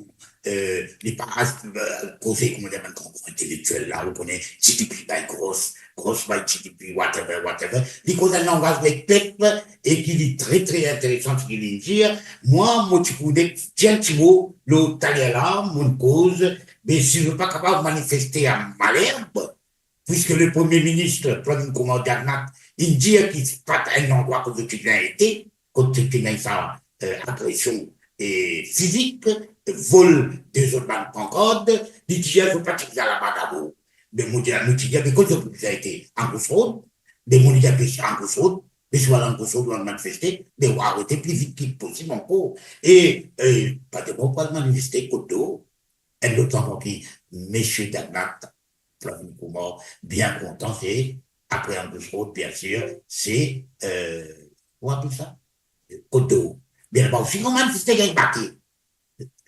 euh, li pa, euh, koze kouma dir bann gran, gran intelektiel la, ou kone, G D P by Gross, Gross by G D P, whatever, whatever. Li koz enn langaz lepep, e ki li tre, tre interesan, seki li dir. Mwa, mo ti pou dir enn ti mo, lor taler la, mo koz, me si zot pa kapav manifeste a Malherbe, puiske le Premie Minis, Pravind Kumar Jagannath, inn dir ki pa enn landrwa kot zot ti bizin ete, kot ti ena sa, euh, agresion, e, fizik, vol de zot bann pankart, li ti dir zot pa ti bizin al laba dabor. Me mo dir, nou ti dir, me kot zot pou bizin ete? Angus Road? Me mo dir, me Angus Road, me si ou al Angus Road, ou al manifeste, me ou arete pli vit ki posib ankor. E, euh, pa demann pou al manifeste kot dor, enn lot zanfan ki, Misie Jagannath, Pravind Kumar, bien kontan, se, apre Angus Road, bien sir, se, euh, kouma apel sa? Kot dor. Me laba osi, kouma manifeste, gagn bate.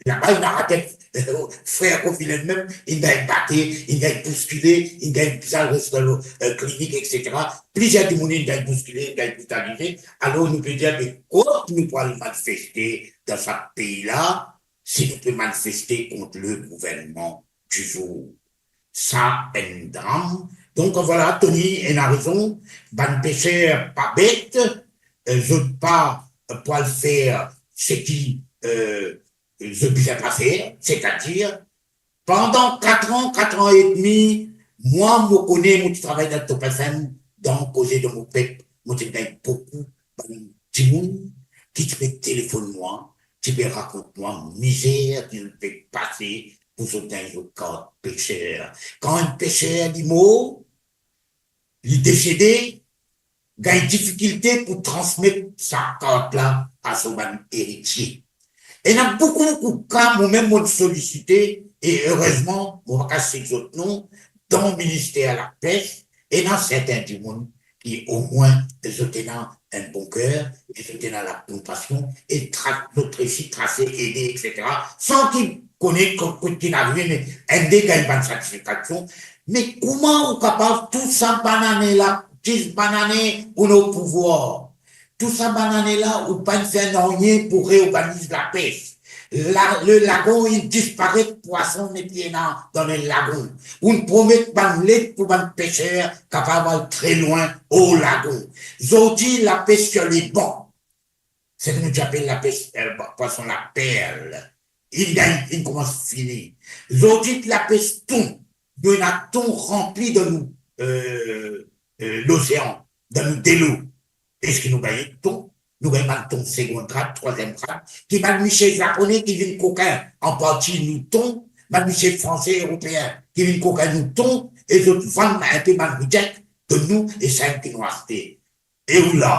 Laba, inn aret, euh, frer Kofi li mem, inn gagn bate, inn gagn bouskile, inn gagn bizin al res dan, euh, klinik, et cetera. Plizier dimoun inn gagn bouskile, inn gagn ospitalize. Alor, nou pe dir, me kot nou pou al manifeste dan sa pei la, si nou pe manifeste kont le gouvernman di zour? Sa enn dram. Donk, vwala, Tony ena rezon, bann peser pa bet, euh, zot pa, euh, pou al fer seki, euh, zot bizin pa fer, setadir, pandan kat an, kat an edmi, mwa, mo kone, mo ti travay dan Top F M, dan Koze de Mo Pep, mo ti gagn boukou bann dimoun ki ti pe telefonn mwa, ti pe rakont mwa mizer ki zot pe pase pou zot gagn zot kart peser. Kan enn peser li mor, li desede, gagn difikilte pou transmet sa kart la a so bann eritie. Ena boukou, boukou ka, mo mem mo solisite, e erezman, mo pa kav sit zot non, dan Minister Lapes, ena sertin dimoun ki omwin zot ena enn bon ker, e zot ena lakonpasion, e tra-, zot resi trase, ede, et cetera. San ki kone kot, kot ki inn arive, me enn de gagn bann satisfaksion. Me kouma ou kapav tou sa bann ane la, dis bann ane ou ena pouvwar, tou sa bann ane la, ou pa'nn fer nanye pou reorganiz lapes. La, le lagon, li disparet, pwason nepli ena dan le lagon. Ou'nn promet bann led pou bann peser kapav al tre lwin o lagon. Zordi, lapes sur les bancs, seki nou ti apel lapes, euh, pwason laperl, li gagn, li koumans fini. Zordi, lapes ton, nou ena ton ranpli dan nou, euh, euh, lozean, dan nou delo. Eski nou gagn ton? Nou gagn bann ton segond grad, trwaziem grad, ki bann misie Zapone ki vinn kokin, an parti nou ton, bann misie Franse, Eropeen ki vinn kokin nou ton, e zot vann enpe bann reject, donn nou, e sa ki nou aste. E ou la,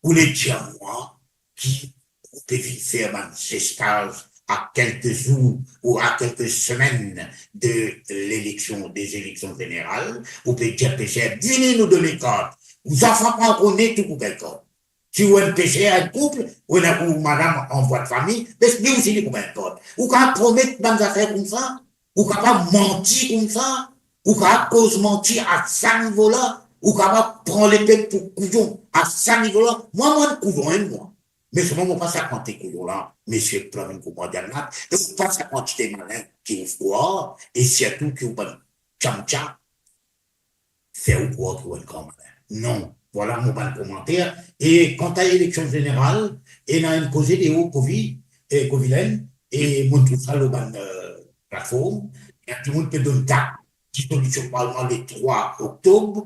ou le dir mwa ki ou pe vinn fer bann zestaz a kelke zour ou a kelke semenn de leleksion, de zeleksion zeneral, ou pe dir peser, vini nou donn kart. Ou zanfan pa ankor ne, tou pou gagn kart. Si ou enn peser, enn koup, ou ena ou madam an vwa de fami, be li osi li pou gagn kart. Ou kapav promet bann zafer koumsa? Ou kapav manti koumsa? Ou kapav koz manti a sa nivo la? Ou kapav pran lepep pou kouyon a sa nivo la? Mwa, mo enn kouyon, enn mwa. Me selman mo pa sa kantite kouyon la, misie Plavin kouma Dianmat, e mo pa sa kantite malin ki ou krwar, e sirtou ki ou bann tchamtcha fer ou krwar ki ou enn gran malin. Non, vwala mo bann komanter. E kanta eleksion zeneral, ena enn koze deor Kovi, e Kovilen, e mo trouv sa lor bann, eh, platform. Ena dimoun pe donn dat disolision parlman le trwa oktob,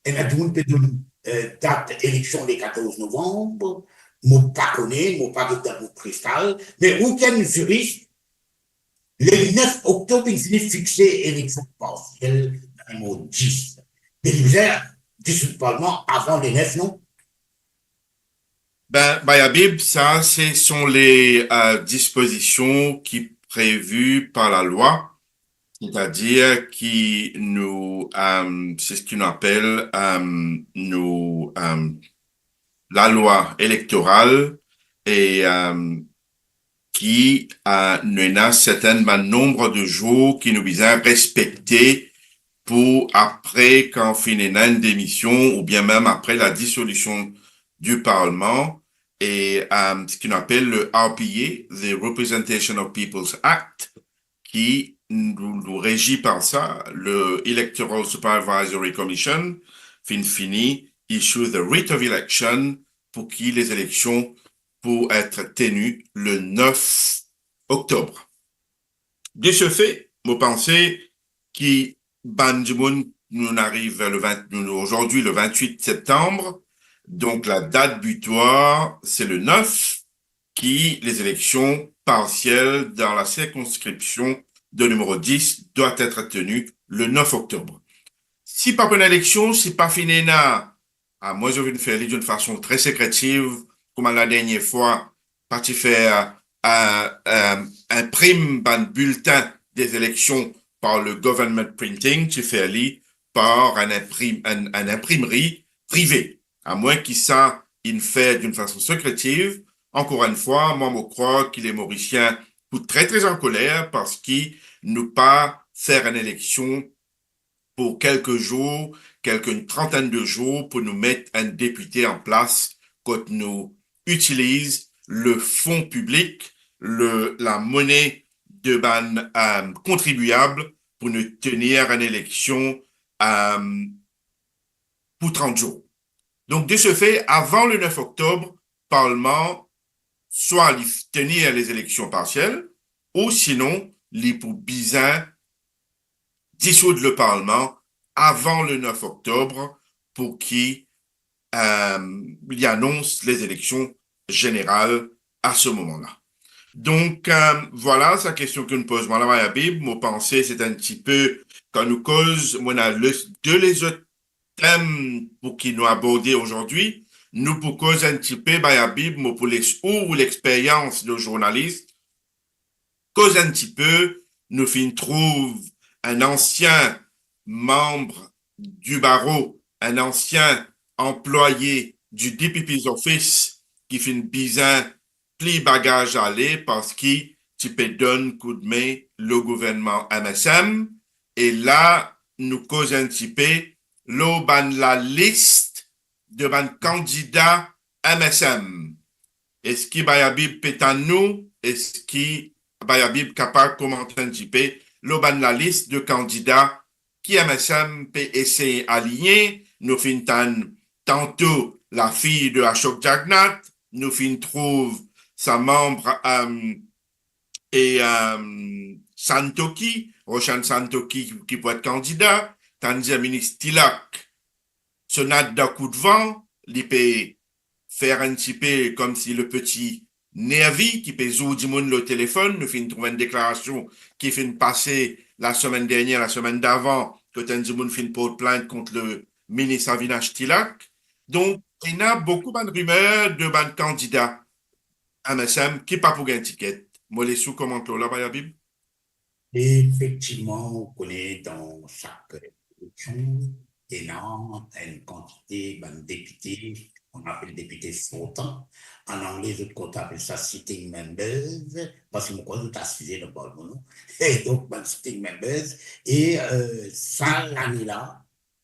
ena dimoun pe donn, eh, dat eleksion le katorz novanm. Mo pa kone, mo pa get dan boul kristal, me ou ki enn ziris, le nef oktob, inn fini fixe eleksion parsiel dan nimero dis. Me li bizin disoud parlman avan le nef, non? Ben, Bayabib, ça, ce sont les, euh, dispositions qui prévues par la loi, c'est-à-dire qui nous, euh, c'est ce que nous appelle, euh, nous, euh, la loi électorale et, euh, ki, euh, nou ena sertin bann nonb de zour ki nou bizin respekte pou apre, kan finn ena enn demision, oubien mem apre la disolision du Parlement, e, euh, ce qu'on appelle le R P A, the Representation of People's Act, ki nou, nou rezi par sa, le Electoral Supervisory Commission, finn fini issue the writ of election pou ki les élections pou et teni le nef oktob. De ce fait, mo panse ki bann dimoun, nou ariv le vin, nou, aujourd'hui le vingt-huit septembre, donc la date butoir, c'est le nef, ki les élections partielles dans la circonscription de numéro dix doit être tenues le nef oktob. Si pa pou enn eleksion, si pa finn ena, ah, mwa, zot finn fer li d'une façon très secrétive, kouma la dernière fois, pa ti fer, euh, euh, inprim bann biltin des élections par le government printing, ti fer li par enn inprim-, enn, enn inprimri prive. Amwin ki sa inn fer d'une façon secrétive, ankor enn fwa, mwa, mo krwar ki les Morisien pou tre, tre ankoler parski nou pa fer enn eleksion pou kelke zour, kelke, enn trantenn de zour pou nou met enn depite an plas kot nou itiliz le fon piblik, le, la mone de bann, euh, kontribiab pou nou tenir enn eleksion, euh, pou trant zour. Donk, de ce fait, avan le nef oktob, parlman swa li f-, tenir les élections partielles, ou sinon, li pou bizin disoud le parlman avan le nef oktob pou ki, euh, li anons les élections générales à ce moment-là. Donk, euh, vwala, sa kestion ki nou poz mwa la, Bayabib, mo panse se enn tipe, kan nou koz, mo ena le, de lezot tem pou ki nou aborde aujourd'hui, nou pou koz enn tipe, Bayabib, mo pou les ou, ou lexperyans de zournalis, koz enn tipe, nou finn trouv enn ansien manb du barreau, enn ansien anplwaye du D P P's office ki finn bizin pli bagaz ale parski ti pe donn koudme lor gouvernman M S M, e la nou koz enn tipe lor bann lalis de bann kandida M S M. Eski Bayabib pe tann nou? Eski Bayabib kapav komant enn tipe lor bann lalis de kandida ki M S M pe esey aligne? Nou finn tann tanto lafiy de Ashok Jagannath, nou finn trouv sa manb, euh, e, euh, Santokhi, Roshan Santokhi ki pou et kandida, tann dir minis Tilak, sonat dan koudvan, li pe fer enn tipe koumsi le peti nervi ki pe zour dimoun lor telefonn. Nou finn trouv enn deklarasion ki finn pase lasemenn dernier, lasemenn davan, kot enn dimoun finn port plint kont le, minis Avinash Tilak. Donk, ena boukou bann rimer de bann kandida M S M ki pa pou gagn tiket. Mo les ou komant lor la, Mayabib. Efektivman, ou kone, dan sak eleksion, ena enn kantite bann depite, on apel depite sortan. An angle, zot kontan apel sa sitting members, parski mo krwar zot asize dan Parlman, non? E donk, bann sitting members, e, euh, sa lane la,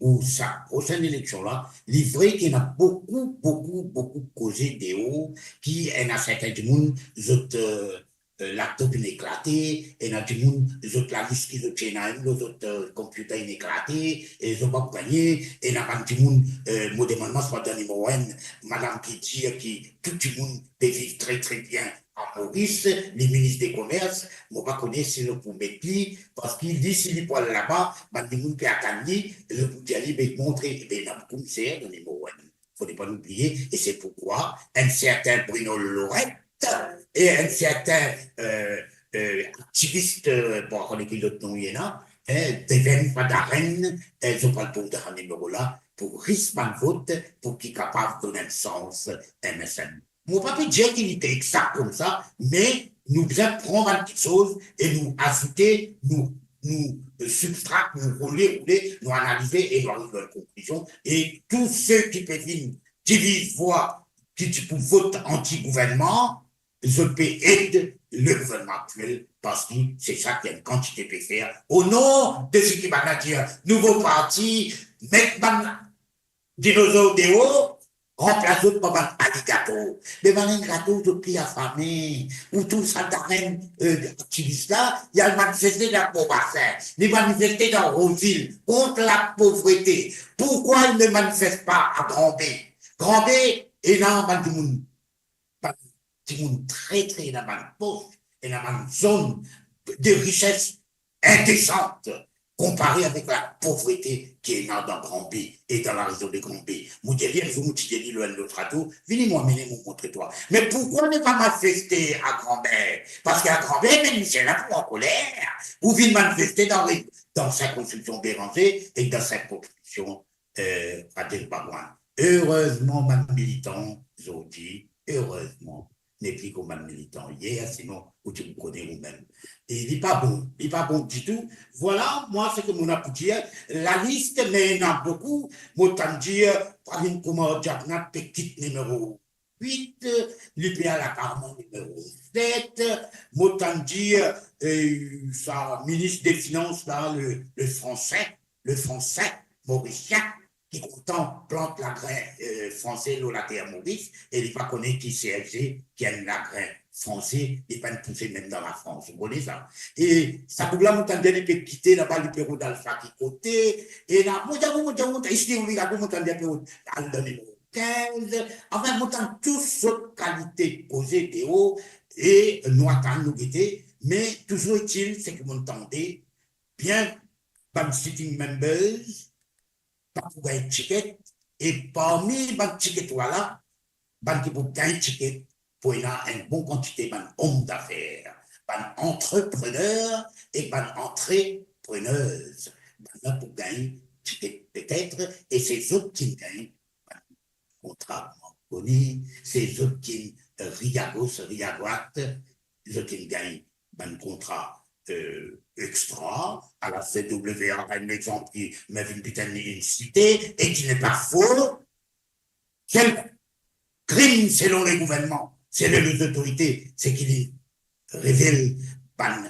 ou sa prosenn eleksion la, li vre ki ena boukou, boukou, boukou koze deor, ki ena sertin dimoun, zot, euh, euh, laptop inn eklate, ena dimoun, zot lalis ki zot ti ena lor zot, euh, computer inn eklate, e zot pa pou gagne, ena bann dimoun, euh, mo demann mwa swa dan nimero enn, madam ki dir ki tou dimoun pe viv tre, tre bien a Moris, li minis de komers, mo pa kone si nou pou met li, parski li, si li pou al laba, bann dimoun pe atann li, zot pou dir li, be montre, be ena boukou mizer dan nimero enn. Fode pa nou bliye, e se poukwa enn sertin Bruno Lorette e enn sertin, euh, euh, aktivis, euh, bon, pa kone ki lot nom li ena, hein, Deven Padarenn, euh, zot pral pou dan nimero la, pou ris bann vot, pou ki kapav donn enn sans M S M. Mo pa pe dir ki li pe egzak koumsa, me nou bizin pran bann kiksoz e nou azoute, nou, nou, euh, sibtrak, nou roule, roule, nou analize e nou ariv dan enn konklizion. E tou seki pe vinn diviz vwa, ki ti pou vot anti-gouvernman, zot pe ed le gouvernman aktiel, parski se sa ki enn kantite pe fer. O non de seki bann la dir, nouvo parti, met bann dinozor deor, ranplas zot par bann aligator. Me bann aligator, zot pli afame. Ou trouv sa darenn, euh, aktivis la, li al manifeste dan Port Basin, li manifeste dan Roseville kont lapovrete. Pourkwa li ne manifeste pa a Grand Baie? Grand Baie, ena bann dimoun, bann dimoun tre, tre, ena bann pos, ena bann zone de richesse indesant konpare avek lapovrete ki ena dan Grand Baie e dan larezion de Grand Baie. Mo dir li, enn zour mo ti dir li lor enn lot radio, vini mo amene mo montre twa. Me pourkwa ne pa manifeste a Grand Baie? Parski a Grand Baie, mem Michel la pou ankoler. Ou vinn manifeste dan re-, dan sirkonskripsion Bérenger ek dan sirkonskripsion, euh, Adel Barwan. Erezman, bann militan zordi, erezman, nepli kouma bann militan yer, sinon ou ti pou kone ou mem. E li pa bon, li pa bon ditou. Vwala, mwa, seki mo ena pou dir. Lalis, me ena boukou. Mo tann dir, Pravin Kumar Jagannath pe kit nimero wit, li pe al aparman nimero set. Mo tann dir, euh, sa minis de finans la, le, le Français, le Français morisien, ki kontan plant lagrin, euh, franse lor later Moris, e li pa kone ki C F G, ki enn lagrin franse, li pa'nn pouse mem dan Lafrans, ou kone sa. E sa boug la, mo tann dir li pe kite laba, li pe rod al sa ki kote, e la, mo dir, mo dir, mo dir, eski ou li la, mo tann dir pe rod al dan nimero kinz, anfin, mo tann tou sort kalite koze deor, e nou atann, nou gete, me touzour etil, seki mo tande, bien, bann sitting members pa pou gagn tiket, e parmi bann tiketwa la, bann ki pou gagn tiket, pou ena enn bon kantite bann om dafer, bann antreprener ek bann antreprenez. Bann la pou gagn tiket petet, e se zot ki gagn bann kontra, mo kone, se zot ki, euh, ri agos, ri adwat, zot ki gagn bann kontra, euh, extra, ala C W A, enn lexanp ki mo vinn petan inn site, e ki ne pa fo, sel krim selon le gouvernman, selon lezotorite, se ki li revel bann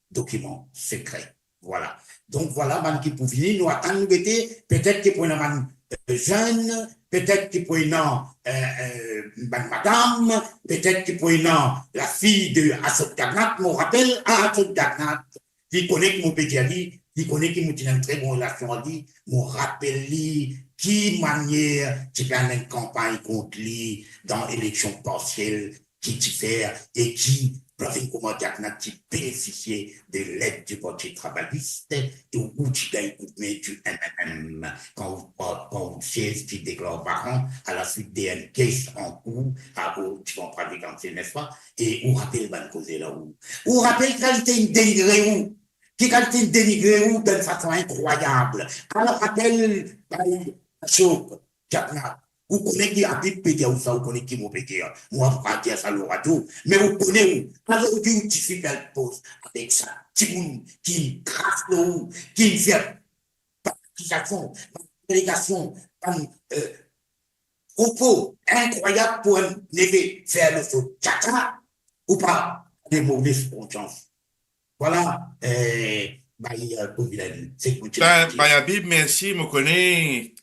dokiman sekre. Vwala. Donk, vwala bann ki pou vini, nou atann, nou gete, petet ki pou ena bann, euh, zenn, petet ki pou ena, euh, euh, bann madam, petet ki pou ena lafiy de Ashok Jagannath. Mo rapel Ashok Jagannath, li kone ki mo pe dir li, li kone ki mo ti ena enn tre bon relasion ar li, mo rapel li ki manier ti pe ena enn kanpagn kont li dan eleksion parsiel ki ti fer e ki Pravin Kumar Jagannath ti benefisie de led di Parti Trabalist e ou ti gagn koudme di M M M. Kan ou, kan ou siez ti deklar vakan alaswit de enn kes ankour, a, ou ti pran Pravikanse, nespa? E ou rapel bann koze la ou. Ou rapel kalite inn denigre ou, ki kalite inn denigre ou dan fason inkrwayab. Al rapel, bay, Ashok Jagannath, ou kone ki Habib pe dir ou sa, ou kone ki mo pe dir. Mo pa dir sa lor radio, me ou kone ou. Azordi ou difikilte poz avek sa dimoun ki kras lor ou, ki fer bann akizasion, bann alegasion, bann, euh, propo inkrwayab pou enn neve fer lor so tata, ou pa de move konsians. Vwala, euh, bay, euh, pou vinn, se kout. Ben, bay Habib, mersi. Mo kone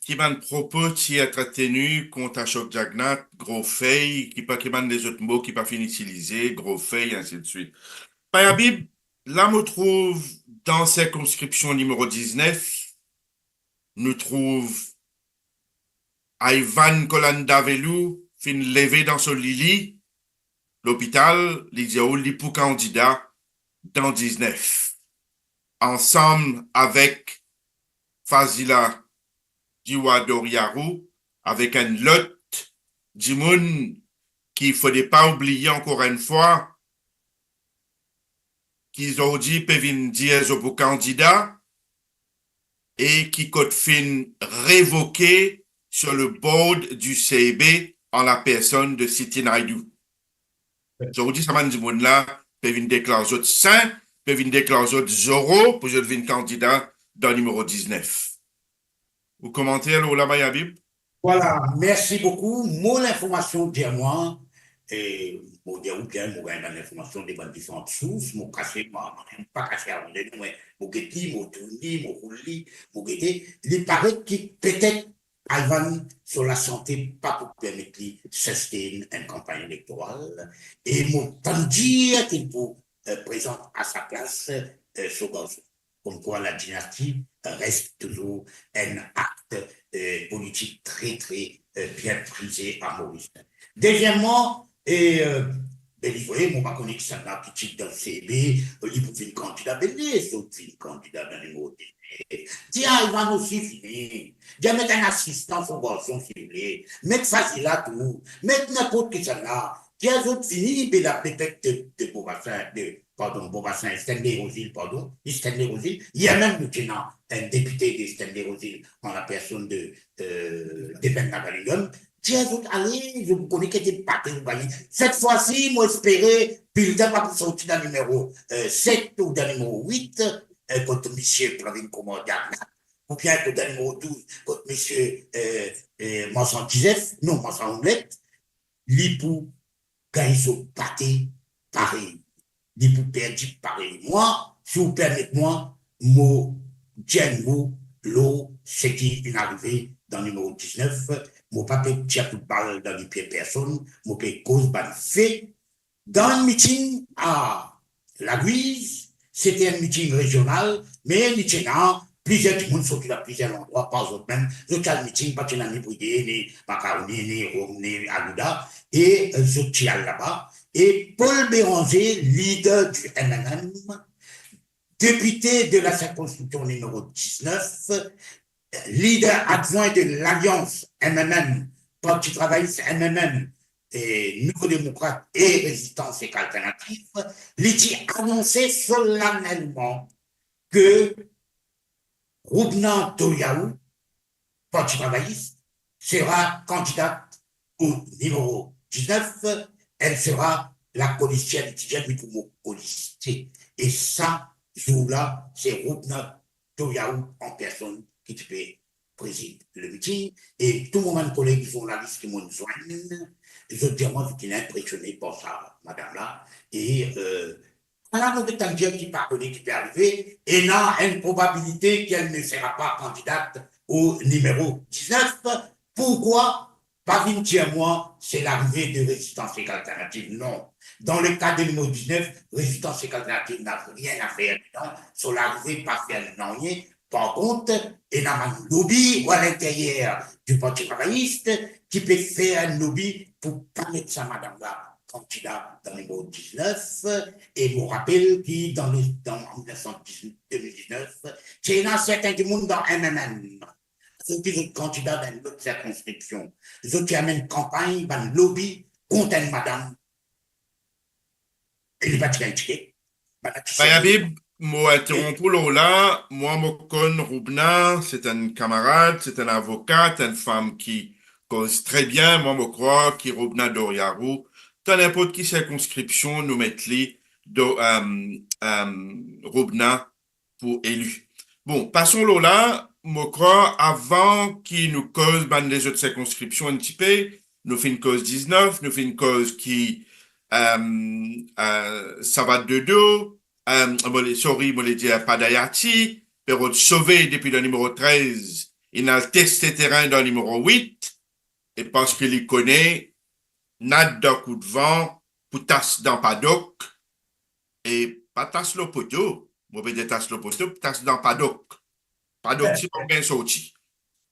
ki bann propo ti entreteni kont Ashok Jagannath, gro fey, ki pa, ki bann lezot mo ki pa finn itilize, gro fey, ainsi de suite. Bay Habib, la mo trouv dan sirkonskripsion nimero diznef, nou trouv Ivan Kolandavelou finn leve dan so lili lopital, li dir ou li pou kandida dan diznef, ansam avek Fazila Diwa Doriarou, avek enn lot dimoun ki fode pa oubliye ankor enn fwa, ki zordi pe vinn dir zot pou kandida e ki kot finn revoke sur le board du C B en la personne de Siti Naidoo. Zordi sa bann dimoun la pe vinn deklar zot sin, pe vinn deklar zot zoro pou zot vinn kandida dan nimero diznef. Ou komanter lor la, bay Habib? Vwala, mersi boukou. Mo linformasion dir mwa, e mo dir ou bien, mo gagn bann linformasion de bann diferan sours, mo kase, mo, mo pa kase avan de nou, me mo get li, mo tourn li, mo roul li, mo gete, li paret ki petet Ivan so lasante pa pou permet li sustain enn kanpagn elektoral, e mo tann dir ki li pou, euh, prezant a sa plas, euh, so garson. Comme quoi la dynastie reste toujours un acte, euh, politique très, très, euh, bien prisé à Maurice. Deuxièmement, e, euh, be li, voye, mo pa kone kisannla ki ti dan C B, euh, li pou vinn kandida, be les zot vinn kandida dan nimero de. Dir Ivan osi vini. Dir met enn asistan so garson, si ou vle. Met Fazila tou. Met ninport kisannla. Dir zot vini, be la petet de, de Bobasin, de pardon, Bobasin, Stanley Roseville, pardon, Stanley Roseville, li mem nou ti ena enn depite de Stanley Roseville, an la personn de, euh, Deben Navalingam. Dir zot ale, zot kone ki ete pate ou gagne. Set fwa si, mo espere, bilten pa pou sorti dan nimero, euh, set ou dan nimero wit, euh, kot misie Pravin Kumar Jagannath, oubien kot dan nimero douz, kot misie, euh, euh, Marsan Joseph, non, Marsan Ouellet, li pou gagn so pate parey. Li pou perdi parey. Mwa, si ou permet mwa, mo dir enn mo lor seki finn arive dan nimero diznef, mo pa pe tir kout bal dan lipie personn, mo pe koz bann fe. Dan enn miting a Lagwiz, sete enn miting rezional, me li ti ena plizier dimoun sorti dan plizier landrwa par zot mem. Zot ti al miting, pa ti ena ni briye, ni makaroni, ni rom, ni alouda, e, euh, zot ti al laba. E Paul Bérenger, lider di M N M, depite de la sirkonskripsion nimero diznef, lider advwin de Lalians M M M, Parti Travayis M M M, e Nouvo Demokrat e Rezistans ek Alternativ, li ti anonse solanelman ke Rubna Doriaru, Parti Travayis, sera kandida o nimero diznef, elle sera la colistière, li ti dir li pou mo kolisie. E sa zour la, se Rubna Doriaru an personn ki ti pe prezid le miting, e tou mo bann koleg zournalis ki mo'nn zwenn, zot dir mwa zot inn inpresione par sa madam la, e, euh, ala nou pe tann dir ki pa kone ki pe arive, ena enn probabilite ki elle ne sera pas candidate au numéro dix-neuf. Pourquoi? Pa vinn dir mwa se larive de Résistance et Alternatives, non. Dans le cas de numéro dix-neuf, Résistance et Alternatives n'a rien à faire dedans. So larive pa fer nanye. Par kont, ena bann lobby ou alinteryer di Parti Travayis ki pe fer enn lobby pou pa met sa madam la kandida dan nimero diznef. E mo rapel ki dan le, dan, an mil nef san diznef, de mil diznef, ti ena serten dimoun dan M M M, zot ki zot kandida dan enn lot sirkonskripsion. Zot ti amenn kanpagn bann lobby kont enn madam. E li pa ti gagn tiket. Bann la ti Bay Habib, mo interonp ou lor la, mwa mo konn Roubna, se enn kamarad, se enn avokat, enn fam ki koz tre bien, mwa mo krwar ki Roubna Doriaro, dan ninport ki sirkonskripsion nou met li, do, em, em, Roubna pou eli. Bon, pason lor la, mo krwar avan ki nou koz bann lezot sirkonskripsion enn tipe, nou finn koz diznef, nou finn koz ki, em, eh, Savat Dodo, em, mo le, sorry, mo le dir Padayati, pe rod sove depi dan nimero trez, inn al teste terin dan nimero wit, e parski li kone nat dan koudvan pou tas dan padok, e pa tas lor poto, mo pe dir tas lor poto, tas dan padok. Padok si pa bien sorti.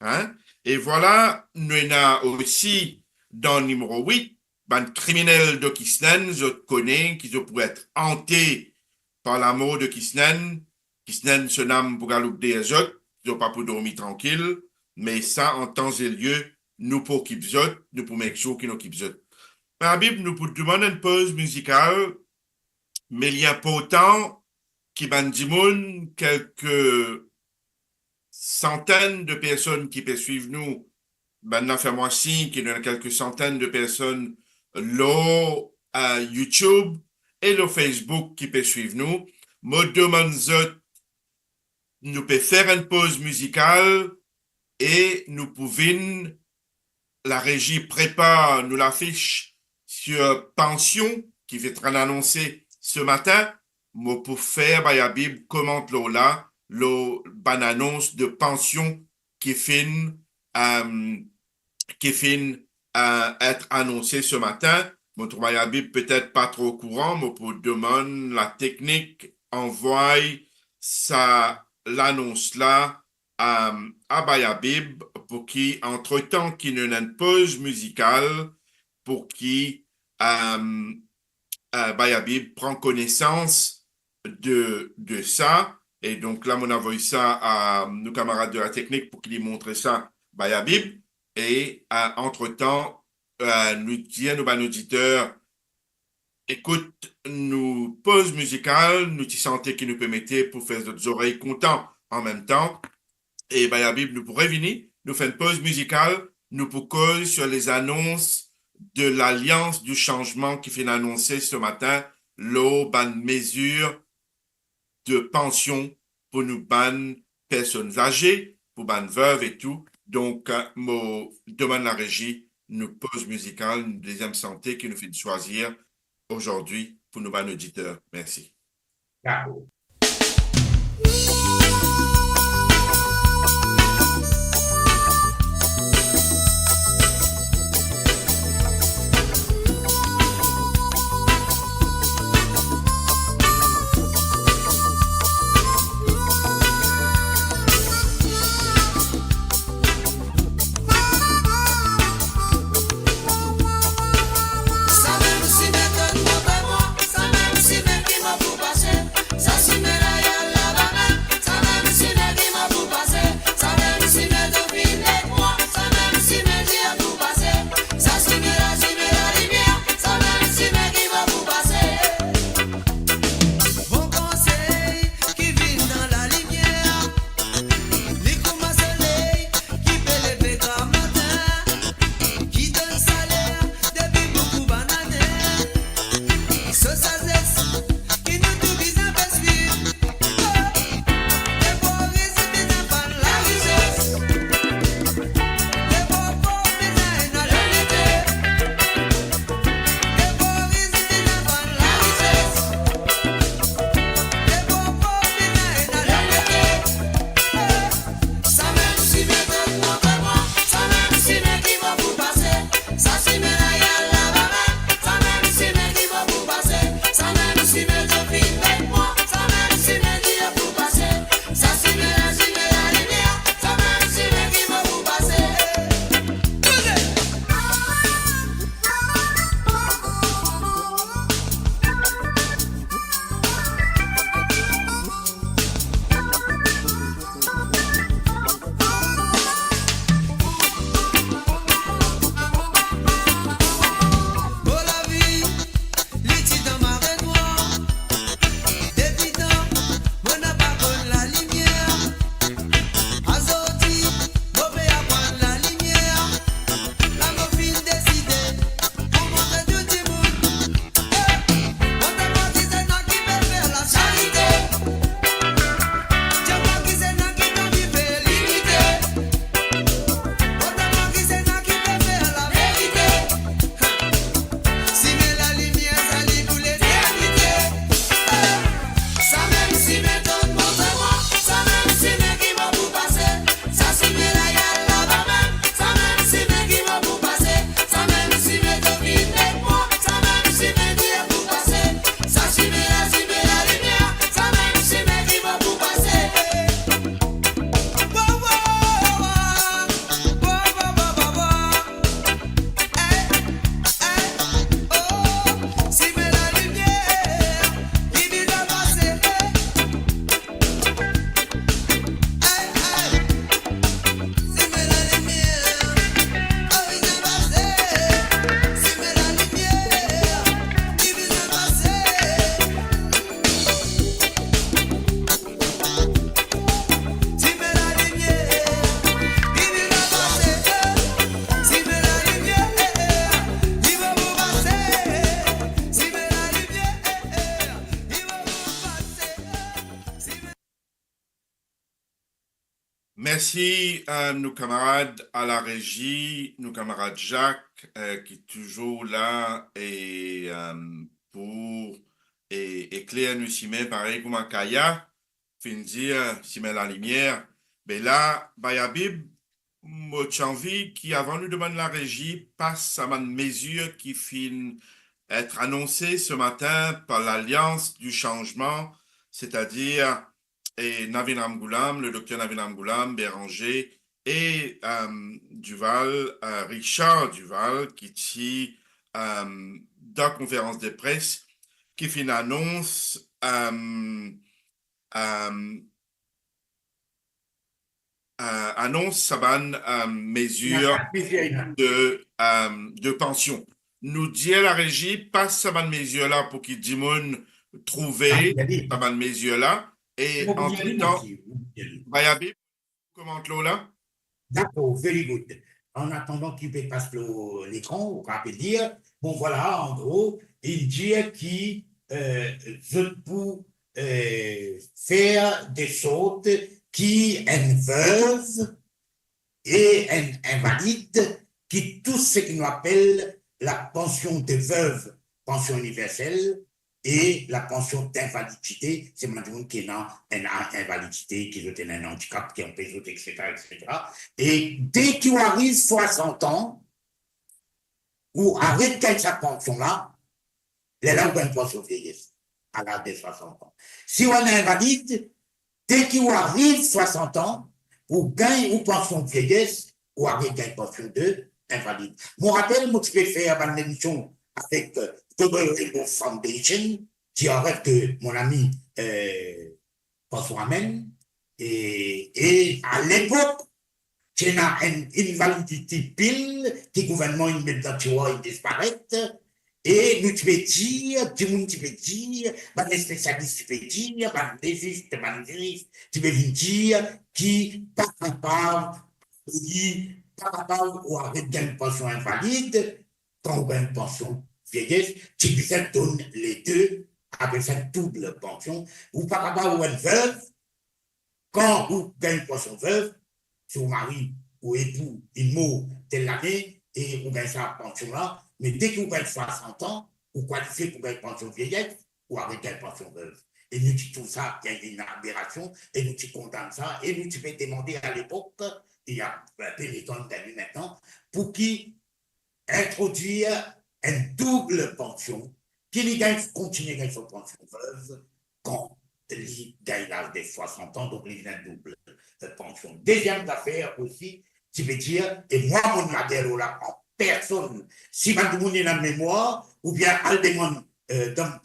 Hein? E vwala, nou ena osi dan nimero wit, bann kriminel de Kisnenn, zot kone ki zot pou et ante par lamor de Kisnenn, Kisnenn so nam pou galoup deryer zot, zot pa pou dormi trankil, me sa, an tan e lie, nou pou okip zot, nou pou make sure ki nou okip zot. Labib, nou pou demann enn poz mizikal, me li inportan ki bann dimoun, kelke santenn de personn ki pe swiv nou, bann la fer mwa sign ki nou ena kelke santenn de personn lor, eh, YouTube e lor Facebook ki pe swiv nou. Mo demann zot, nou pe fer enn poz mizikal e nou pou vinn, larezi prepar nou lafis sur pansion ki finn anonse se matin. Mo pou fer Bayabib komant lor la, lor bann anons de pansion ki finn, em, ki finn, eh, et anonse se matin. Mo trouv Bayabib petet pa tro okouran, mo pou demann lateknik anvway sa lanons la, em, a Bayabib, pou ki, antretan ki nou ena enn poz mizikal, pou ki, em, eh, Bayabib pran konesans de, de sa. E donk la, mo avoy sa a nou kamarad de lateknik pou ki li montre sa Bayabib. E, eh, antretan, eh, nou dir nou bann oditer, ekout nou poz mizikal, nou ti sante ki nou pe mete pou fer zot zorey kontan anmemtan. E Bayabib, nou pou revini, nou fer enn poz mizikal, nou pou koz sur les annonces de l'Alliance du Changement ki finn anonse se matin lor bann mezir de pansion pou nou bann personn aze, pou bann vev e tou. Donk, eh, mo demann larezi, nou poz mizikal, nou deziem sante ki nou finn swazir azordi pou nou bann oditer. Mersi. Dakor. Mersi, eh, nou kamarad a la rezi, nou kamarad Jacques, eh, ki touzour la e, eh, pou, e, ekler nou simin parey kouma Kaya finn dir, simin lalimier. Be la, Bayabib, mo ti anvi ki avan nou demann la rezi pas sa bann mezir ki finn et anonse se matin par Lalians di Sanzman, setadir, e, Navin Ramgoolam, le dokter Navin Ramgoolam, Bérenger e, eh, Duval, eh, Richard Duval, ki ti, eh, dan konferans de pres, ki finn anons, eh, eh, eh, anons sa bann, eh, mezir de, eh, de pansion. Nou dir la rezi pas sa bann mezir la pou ki dimoun trouve sa bann mezir la. E antretan, Bayabib, komant lor la. Dakor, very good. An atandan ki pe pas lor lekran, ou kapav dir, bon, vwala, an gro, li dir ki, eh, zot pou, eh, fer de sort ki enn vev e enn invalid ki tous seki nou apel la pansion de vev, pansion iniversel, e la pansion d'invalidite, se bann dimoun ki ena enn invalidite, ki zot ena enn andikap ki anpes zot, et cetera, et cetera. E de ki ou ariv swasant an, ou aret gagn sa pansion la, lerla ou gagn pansion vieyes, a laz de swasant an. Si ou enn invalid, de ki ou ariv swasant an, ou gagn ou pansion vieyes, ou ariv gagn pansion de invalid. Mo rapel, mo ti pe fer bann lemision avek, eh, Global Rainbow Foundation, ti aret de mon ami, eh, François Amen, e, e a lepok, ti ena enn invalidity bill ki gouvernman inn met dan tiwar, inn disparet, e nou ti pe dir, dimoun ti pe dir, bann spesialis ti pe dir, bann lezis, bann ziris ti pe vinn dir ki pa kapav, ki pa kapav ou aret gagn pansion invalid kan ou gagn pansion vieyes, ti bizin donn lede, apel sa doub pansion. Ou pa kapav ou enn vev, kan ou gagn pansion vev, si ou mari ou epou inn mor tel lane e ou gagn sa pansion la, me de ki ou gagn swasant an, ou kwalifie pou gagn pansion vieyes, ou aret gagn pansion vev. E nou ti trouv sa enn aberasion, e nou ti kondann sa, e nou ti pe demande a lepok, il y a, eh, pe letan, nou gagn enn letan, pou ki introdwir enn doub pansion, ki li gagn, kontinie gagn so pansion vev kan li gagn laz de swasant an, donk li vinn enn doub, eh, pansion. Deziem zafer osi, ti pe dir, e mwa, mo lager lor la an personn, si bann dimoun ena memwar, oubien al demann, eh, dan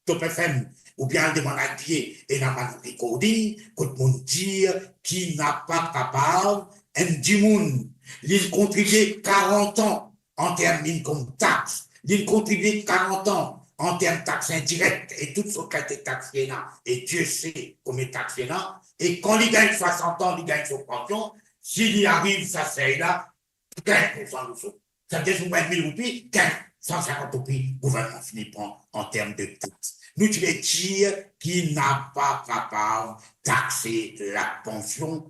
Top F M, oubien al demann Agbie, ena bann recording kot mo'nn dir ki napa kapav enn dimoun, li kontribie karant an an term income tax, li kontribie karant an an term tax indirek e tou sort kalite tax ki ena, e Dieu sait konbien tax ki ena, e kan li gagn swasant an, li gagn so pansion, si li ariv sa sey la, kinz pou san lor so. Savedir si ou gagn mil roupi, kinz, san sinkant roupi gouvernman fini pran an term de tax. Nou ti ve dir ki napa kapav takse lapansion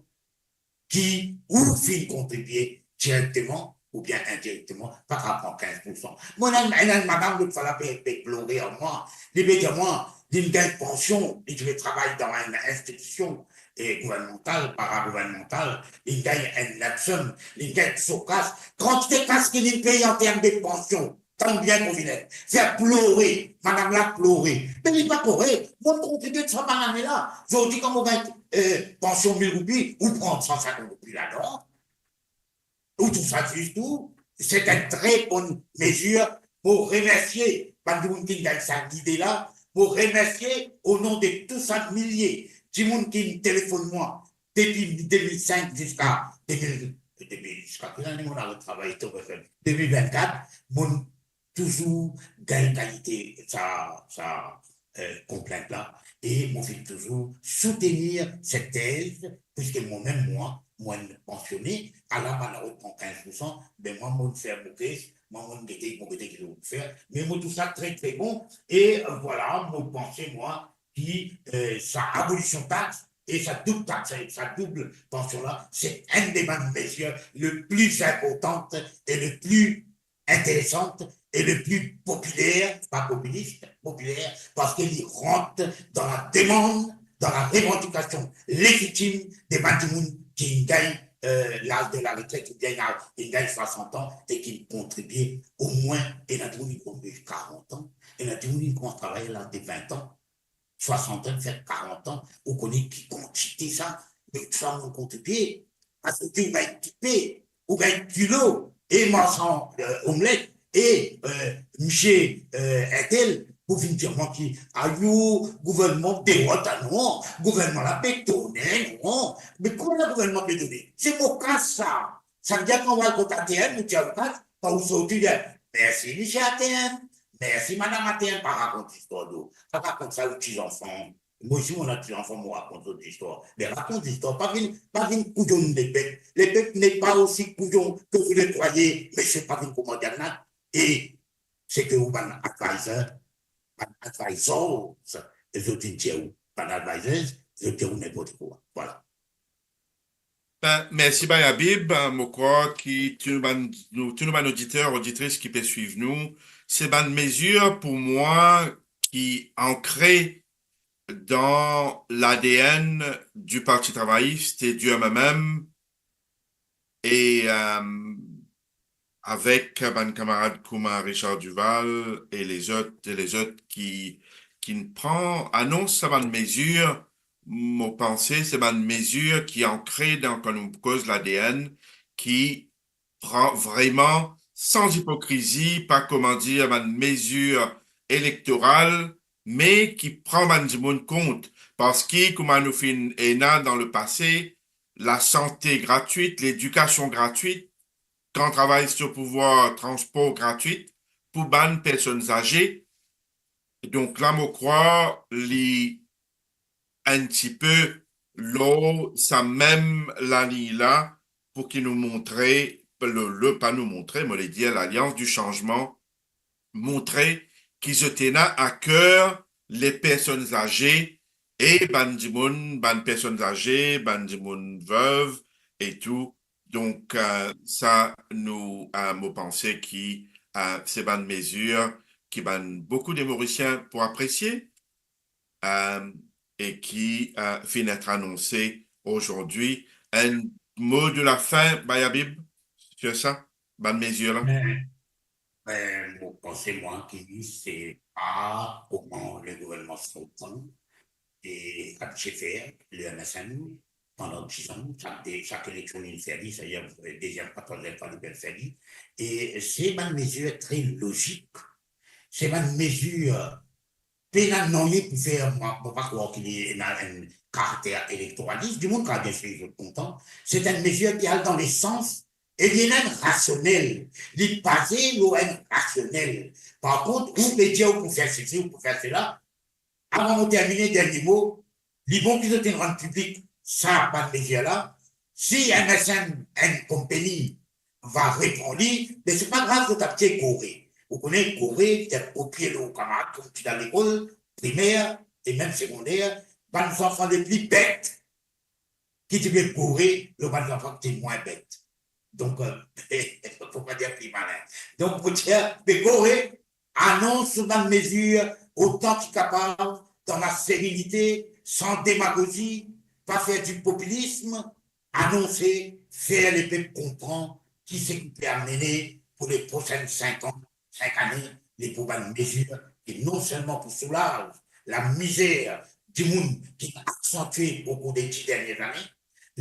ki ou finn kontribie direkteman oubien indirekteman, pa kapav pran kinz pou san. Mo ena enn, enn madam, lot fwa la, pe, pe plore ar mwa, li pe dir mwa, li gagn pansion, li ti pe travay dan enn institision, eh, gouvernmantal, paragouvernmantal, li gagn enn lamsom, li gagn so kas, kantite kas ki li pey an term de pansion, tann bien mo vinn fer plore, madam la plore. Me li pa korek, mo kontribie sa bann ane la. Zordi kan mo gagn, eh, pansion mil roupi, ou pran san sinkant roupi ladan. Ou trouv sa zis tou? Se enn tre bon mezir. Mo remersie bann dimoun ki gagn sa lide la. Mo remersie o non de tou sa milie dimoun ki telefonn mwa depi de mil sink ziska de mil, depi ziska ki lane mo aret travay Top F M? De mil vennkat, mo touzour gagn kalite sa, sa, eh, konplint la, e mo finn touzour soutenir set tez, piske mwa mem, mwa, mo enn pansione, ala bann la pran kinz pou san, be mwa, mo fer mo kes, mwa, mo gete, mo gete ki mo fer, me mo trouv sa tre, tre bon, e, eh, vwala, mo panse, mwa, ki, eh, sa abolision tax, e sa doub tax, sa doub pansion la, se enn de bann mezir le pli inportan e le pli interesan e le pli popiler, pa popilis, popiler, parski li rant dan la demann, dan la revandikasion legitim de bann dimoun ki gagn, euh, laz de la retret, ki gagn, ki gagn swasant an e ki kontribie omwin, ena dimoun ki kontribie karant an, ena dimoun ki koumans travay a laz de vin an, swasant an, fer karant an, ou kone ki kantite sa, me tou sa moun kontribie, parski ou gagn dipe, ou gagn dilo, e marsan, euh, omlet, e, euh, misie, euh, entel, pou vinn dir mwa ki, ayo, gouvernman pe rod anou, gouvernman la pe tourne, non. Me kouma gouvernman pe tourne? Se mo kas sa. Sa ve dir kan ou al kot A T M, ou dir avoka, kan ou sorti, ou dir, mersi misie A T M, mersi madam A T M, pa rakont zistwar, pa rakont sa ou ti zanfan. Mwa osi mo ena ti zanfan, mo rakont zot zistwar. Me rakont zistwar, pa vinn, pa vinn kouyonn lepep. Lepep n'est pas aussi couillon que vous le croyez, mesie, pa vinn kouma diab la. E seki ou bann advisor, bann advisors, zot inn dir ou, bann advisors, zot dir ou ninport kwa. Vwala. Ben, mersi Bayabib. Mo krwar ki tou nou bann, nou, tou nou bann oditer, oditris ki pe swiv nou, se bann mezir pou mwa ki ankre dan l'A D N du Parti Travayis e du M M M, e, euh, avek bann kamarad kouma Richard Duval e lezot, e lezot ki, ki pran, anons sa bann mezir, mo panse se bann mezir ki ankre dan, kan nou koz l'A D N, ki pran vreman, san ipokrizi, pa kouma dir bann mezir elektoral, me ki pran bann dimoun kont, parski kouma nou finn ena dan lepase, lasante gratwit, ledikasion gratwit, kan travay sir pouvwar, transpor gratwit pou bann personn aze. Donk la, mo krwar li enn tipe lor sa mem laliny la, pou ki nou montre, le, le, pa nou montre, mo le dir, Lalians di Sanzman, montre ki zot ena a ker le personn aze e bann dimoun, bann personn aze, bann dimoun vev e tou. Donk, euh, sa nou, euh, mo panse ki, euh, se bann mezir ki bann boukou de Morisien pou apresie, euh, e ki, euh, finn et anonse azordi. Enn mo de la fin, Bayabib, sir sa, bann mezir la? Ben, ben, mo panse, mwa, ki se pa kouma le gouvernman sortan e abitie fer, le M S M, pandan diz an, sak de, sak eleksion li fer li, savedir, deziem fwa, trwaziem fwa, li pe fer li. E se bann mezir tre lozik, se bann mezir pena nanye pou fer, mwa, mo pa krwar ki li ena enn karakter elektoralis, dimoun kapav gagn zot kontan. Se enn mezir ki al dan lesans e li ena enn rasionel, li baze lor enn rasionel. Par kont, ou pe dir ou pou fer sesi, ou pou fer sela. Avan mo termine, dernie mo, li bon ki zot inn rann piblik sa bann mezir la. Si M S M, enn konpani, va repran li, me se pa grav, zot abitie kore. Ou kone kore, se kopie lor kamarad, kouma ti dan lekol primer e mem segonder, bann zanfan le pli bet ki ti pe kore lor bann zanfan ki ti mwin bet. Donk, euh, fo pa dir pli malin. Donk, pou dir, pe kore, anons bann mezir otan ki kapav, dan laserenite, san demagozi, pa fer di popilism, anonse, fer lepep konpran ki seki pe amene pou le prosin sink an, sink ane, li pou bann mezir ki non selman pou soulaz lamizer dimoun ki aksantie okour de dis dernie lane,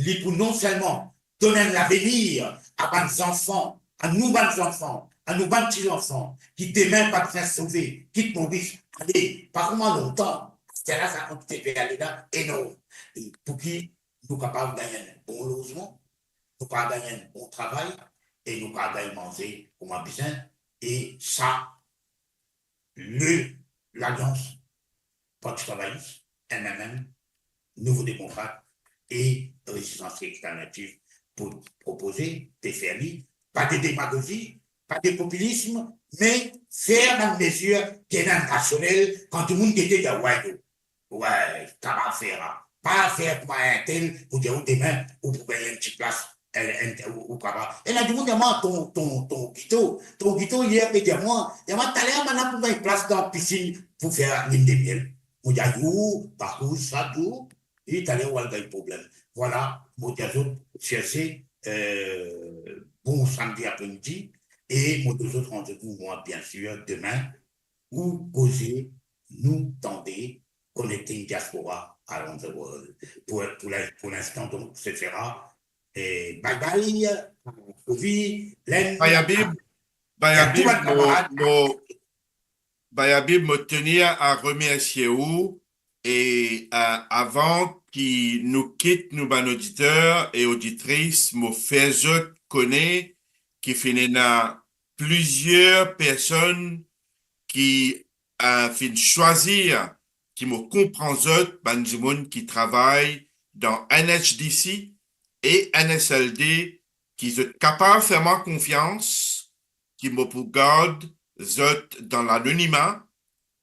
li pou non selman donn enn lavenir a bann zanfan, a nou bann zanfan, a nou bann ti zanfan, ki demin pa bizin sove, kit Moris, ale, pa kouma lontan, aster la sa kantite pe ale la enorm. Pou ki nou kapav gagn enn bon lozman, nou kapav gagn enn bon travay, e nou kapav gagn manze kouma bizin, e sa, le, Lalians Parti Travayis, M M M, Nouvo Demokrat e Rezistans Alternativ pou propoze, pe fer li, pa de demagozi, pa de popilism, me fer bann mezir ki ena enn rasionel, kan dimoun gete, dir, wi, wi, kapav fer sa. Pa fer kouma entel pou dir ou demin ou pou gagn enn ti plas, enn, enn, ou, ou kapav. Ena dimoun dir mwa, ton, ton, ton Guito, ton Guito yer pe dir mwa, dir mwa, taler bann la pou gagn plas dan pisinn pou fer linn de miel. Mo dir, ou, pa koz sa tou, e taler ou al gagn problem. Vwala, mo dir zot, serse, euh, bon samdi apremidi, e mo donn zot randevou, mwa, bien sir, demin, pou koze, nou tande, Connecting Diaspora Around the World. Pou, pou la-, pou linstan, donk, se sera, eh, bye bye, Kovi, Len, Bayabib, a, Bayabib, a tou bann mo, kamarad. Mo, Bayabib, mo tenir a remersie ou, e, euh, avan ki nou kit nou bann oditer e oditris, mo fer zot kone ki finn ena plizier personn ki, euh, finn swazir, ki mo konpran zot, bann dimoun ki travay dan N H D C e N S L D, ki zot kapav fer mwa konfians, ki mo pou gard zot dan lanonima,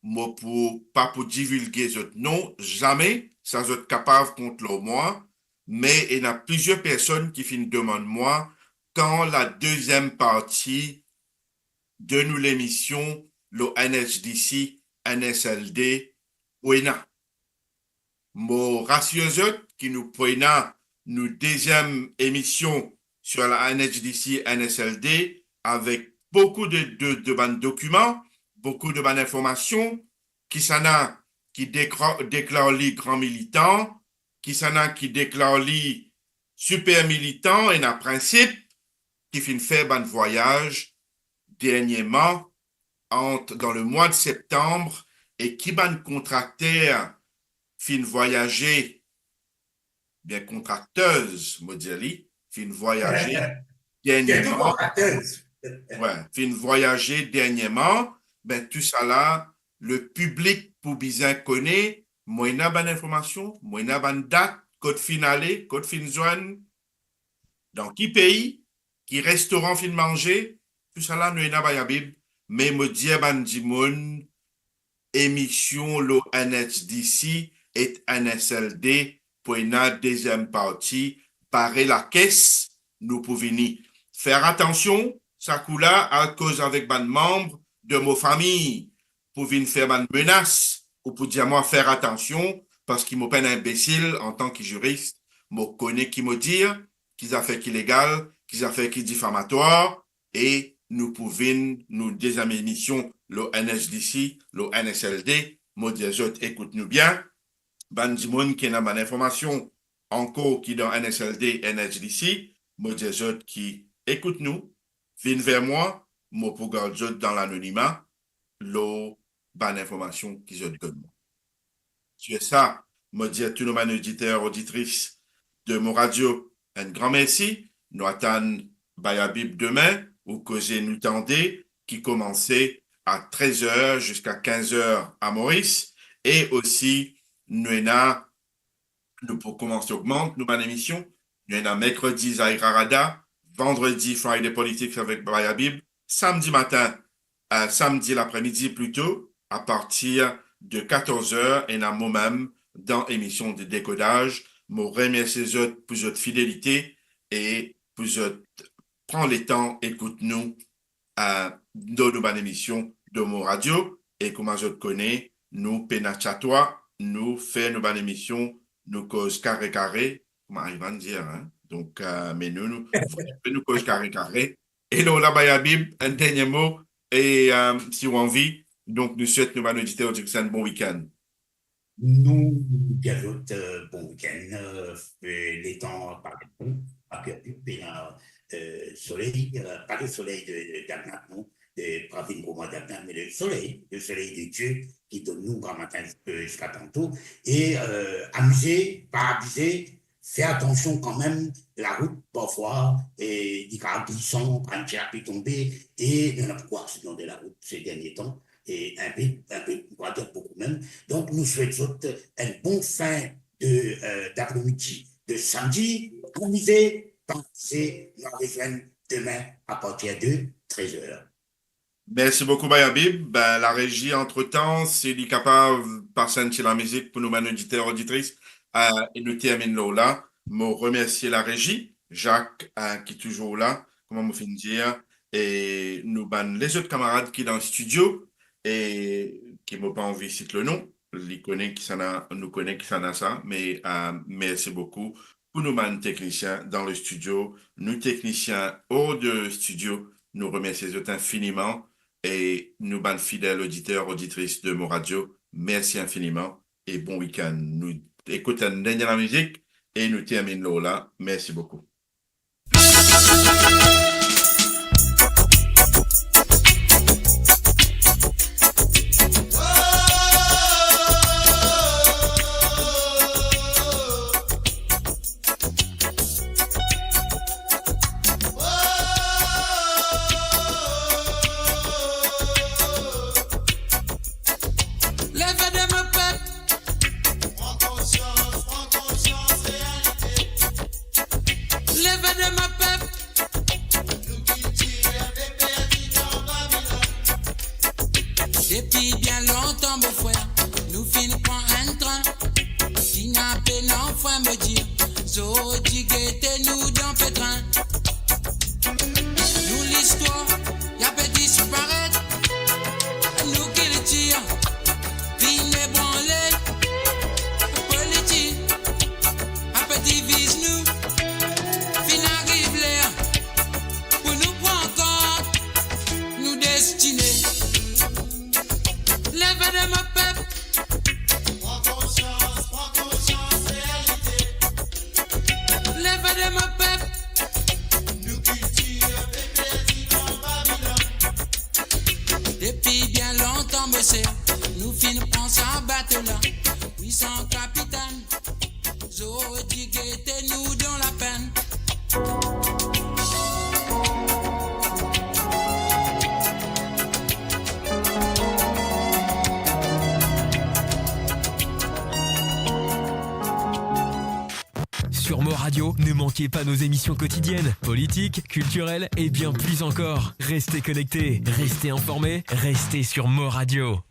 mo pou, pa pou divilge zot non, zame, sa zot kapav kont lor mwa, me ena plizier personn ki finn demann mwa kan la deziem parti de nou lemision lor N H D C, N S L D, pou ena. Mo rasir zot ki nou pou ena nou deziem emision sur la N H D C, N S L D, avek boukou de, de, de bann dokiman, boukou de bann informasion, kisannla ki dekra-, deklar li gran militan, kisannla ki deklar li siper militan, ena prinsip, ki finn fer bann vwayaz dernieman, ant, dan lemwa de septanm, e ki bann kontrakter finn vwayaze, bien, kontrakter, mo dir li, finn vwayaze dernieman. Kontrakter. Wi, finn vwayaze dernieman, be, tousala, lepiblik pou bizin kone, mo ena bann informasion, mo ena bann dat, kot finn ale, kot finn zwenn, dan ki pei, ki restoran finn manze, tousala nou ena Bayabib, me mo dir bann dimoun, emision lor N H D C ek N S L D pou ena deziem parti, pare lakes, nou pou vini. Fer atansion, sa kou la, al koz avek bann manm de mo fami, pou vinn fer bann menas, ou pou dir mwa fer atansion, parski mo pa enn inbesil antan ki ziris, mo kone ki mo dir, ki zafer ki legal, ki zafer ki difamatwar, e nou pou vinn nou deziem emision lor N H D C, lor N S L D, mo dir zot ekout nou bien, bann dimoun ki ena bann informasion ankor ki dan N S L D, N H D C, mo dir zot ki ekout nou, vinn ver mwa, mo pou gard zot dan lanonima, lor bann informasion ki zot donn mwa. Sur sa, mo dir tou nou bann oditer, oditris de Mo Radio, enn gran mersi. Nou atann Bayabib demin, ou koze nou tande, ki koumanse a trez er ziska kinz er a Moris, e osi nou ena nou pou koumans ogmant nou bann emision. Nou ena merkredi Zaira Rada, vandredi Friday Politics avek Bayabib, samdi matin, euh, samdi lapremidi plito, apartir de katorz er, ena momem dan emision de Dekodaz. Mo remersie zot pou zot fidelite e pou zot pran letan ekout nou, euh, dan nou bann emision de Mo Radio, e kouma zot kone, nou pena tatwa, nou fer nou bann emision, nou koz kare kare, kouma Ivan dir, hein. Donk, euh, me nou, nou, nou koz kare kare. E lor la, Bayabib, enn dernie mo, e, euh, si ou anvi, donk nou swet nou bann oditer, oditris enn bon wikenn. Nou dir zot, euh, bon wikenn, euh, letan pa bon, pa perdi, pena, euh, soley, euh, pa le soley de, de Dagnan, non, de, pa vinn kouma Dagnan, me le soley, le soley de Die ki donn nou gramatin, euh, ziska tanto. E, euh, amize, pa abize, fer atansion kanmem, larout, parfwa, e, li kapav glisan, kapav enn ti pe tonbe, e nou ena boukou aksidan de larout se dernie tan, e enpe, enpe, nou pa dir boukou mem. Donk, nou swet zot enn bon fin de, euh, dapremidi de samdi. Amize, pa abize, nou arezwenn demin apartir de trez er. Mersi boukou, Bayabib. Be, larezi, antretan, si li kapav pas enn ti lamizik pou nou bann oditer, oditris, Eh, e nou terminn lor la. Mo remersie larezi, Jacques, eh, ki touzour la, kouma mo finn dir, e nou bann lezot kamarad ki dan studio, e ki mo pa anvi sit le nom, li kone kisannla, nou kone kisannla sa, me, eh, mersi boukou pou nou bann teknisien dan le studio, nou teknisien hors de studio, nou remersie zot infiniman, e nou bann fidel oditer, oditris de Mo Radio, mersi infiniman, e bon wikenn. Nou ekout enn dernie lamizik, e nou terminn lor la. Mersi boukou. Leve de mo pep. Pran konsians, pran konsians realite. Leve de mo pep. Nou kiltir pe perdi dan Babilonn. Depi bien lontan, mo frer, nou finn pran enn tren. Finn apel anfin, mo dir, zordi gete nou dan petrin. Nou listwar, li pe disparet. Nou kiltir finn ebranle. Politik pe diviz nou. Finn ariv ler pou nou pran kont nou destine. Leve de mo pep. Pran konsians, pran konsians realite. Leve de mo pep. Nou kiltir pe perdi dan Babilonn. Depi bien lontan, mo ser, nou finn pran sa bato la. Pwisan kapitenn, zordi gete nou dan lapenn. Sur Mo Radio, ne manquez pas nos émissions quotidiennes, politiques, culturelles et bien plus encore. Restez connectés, restez informés, restez sur Mo Radio.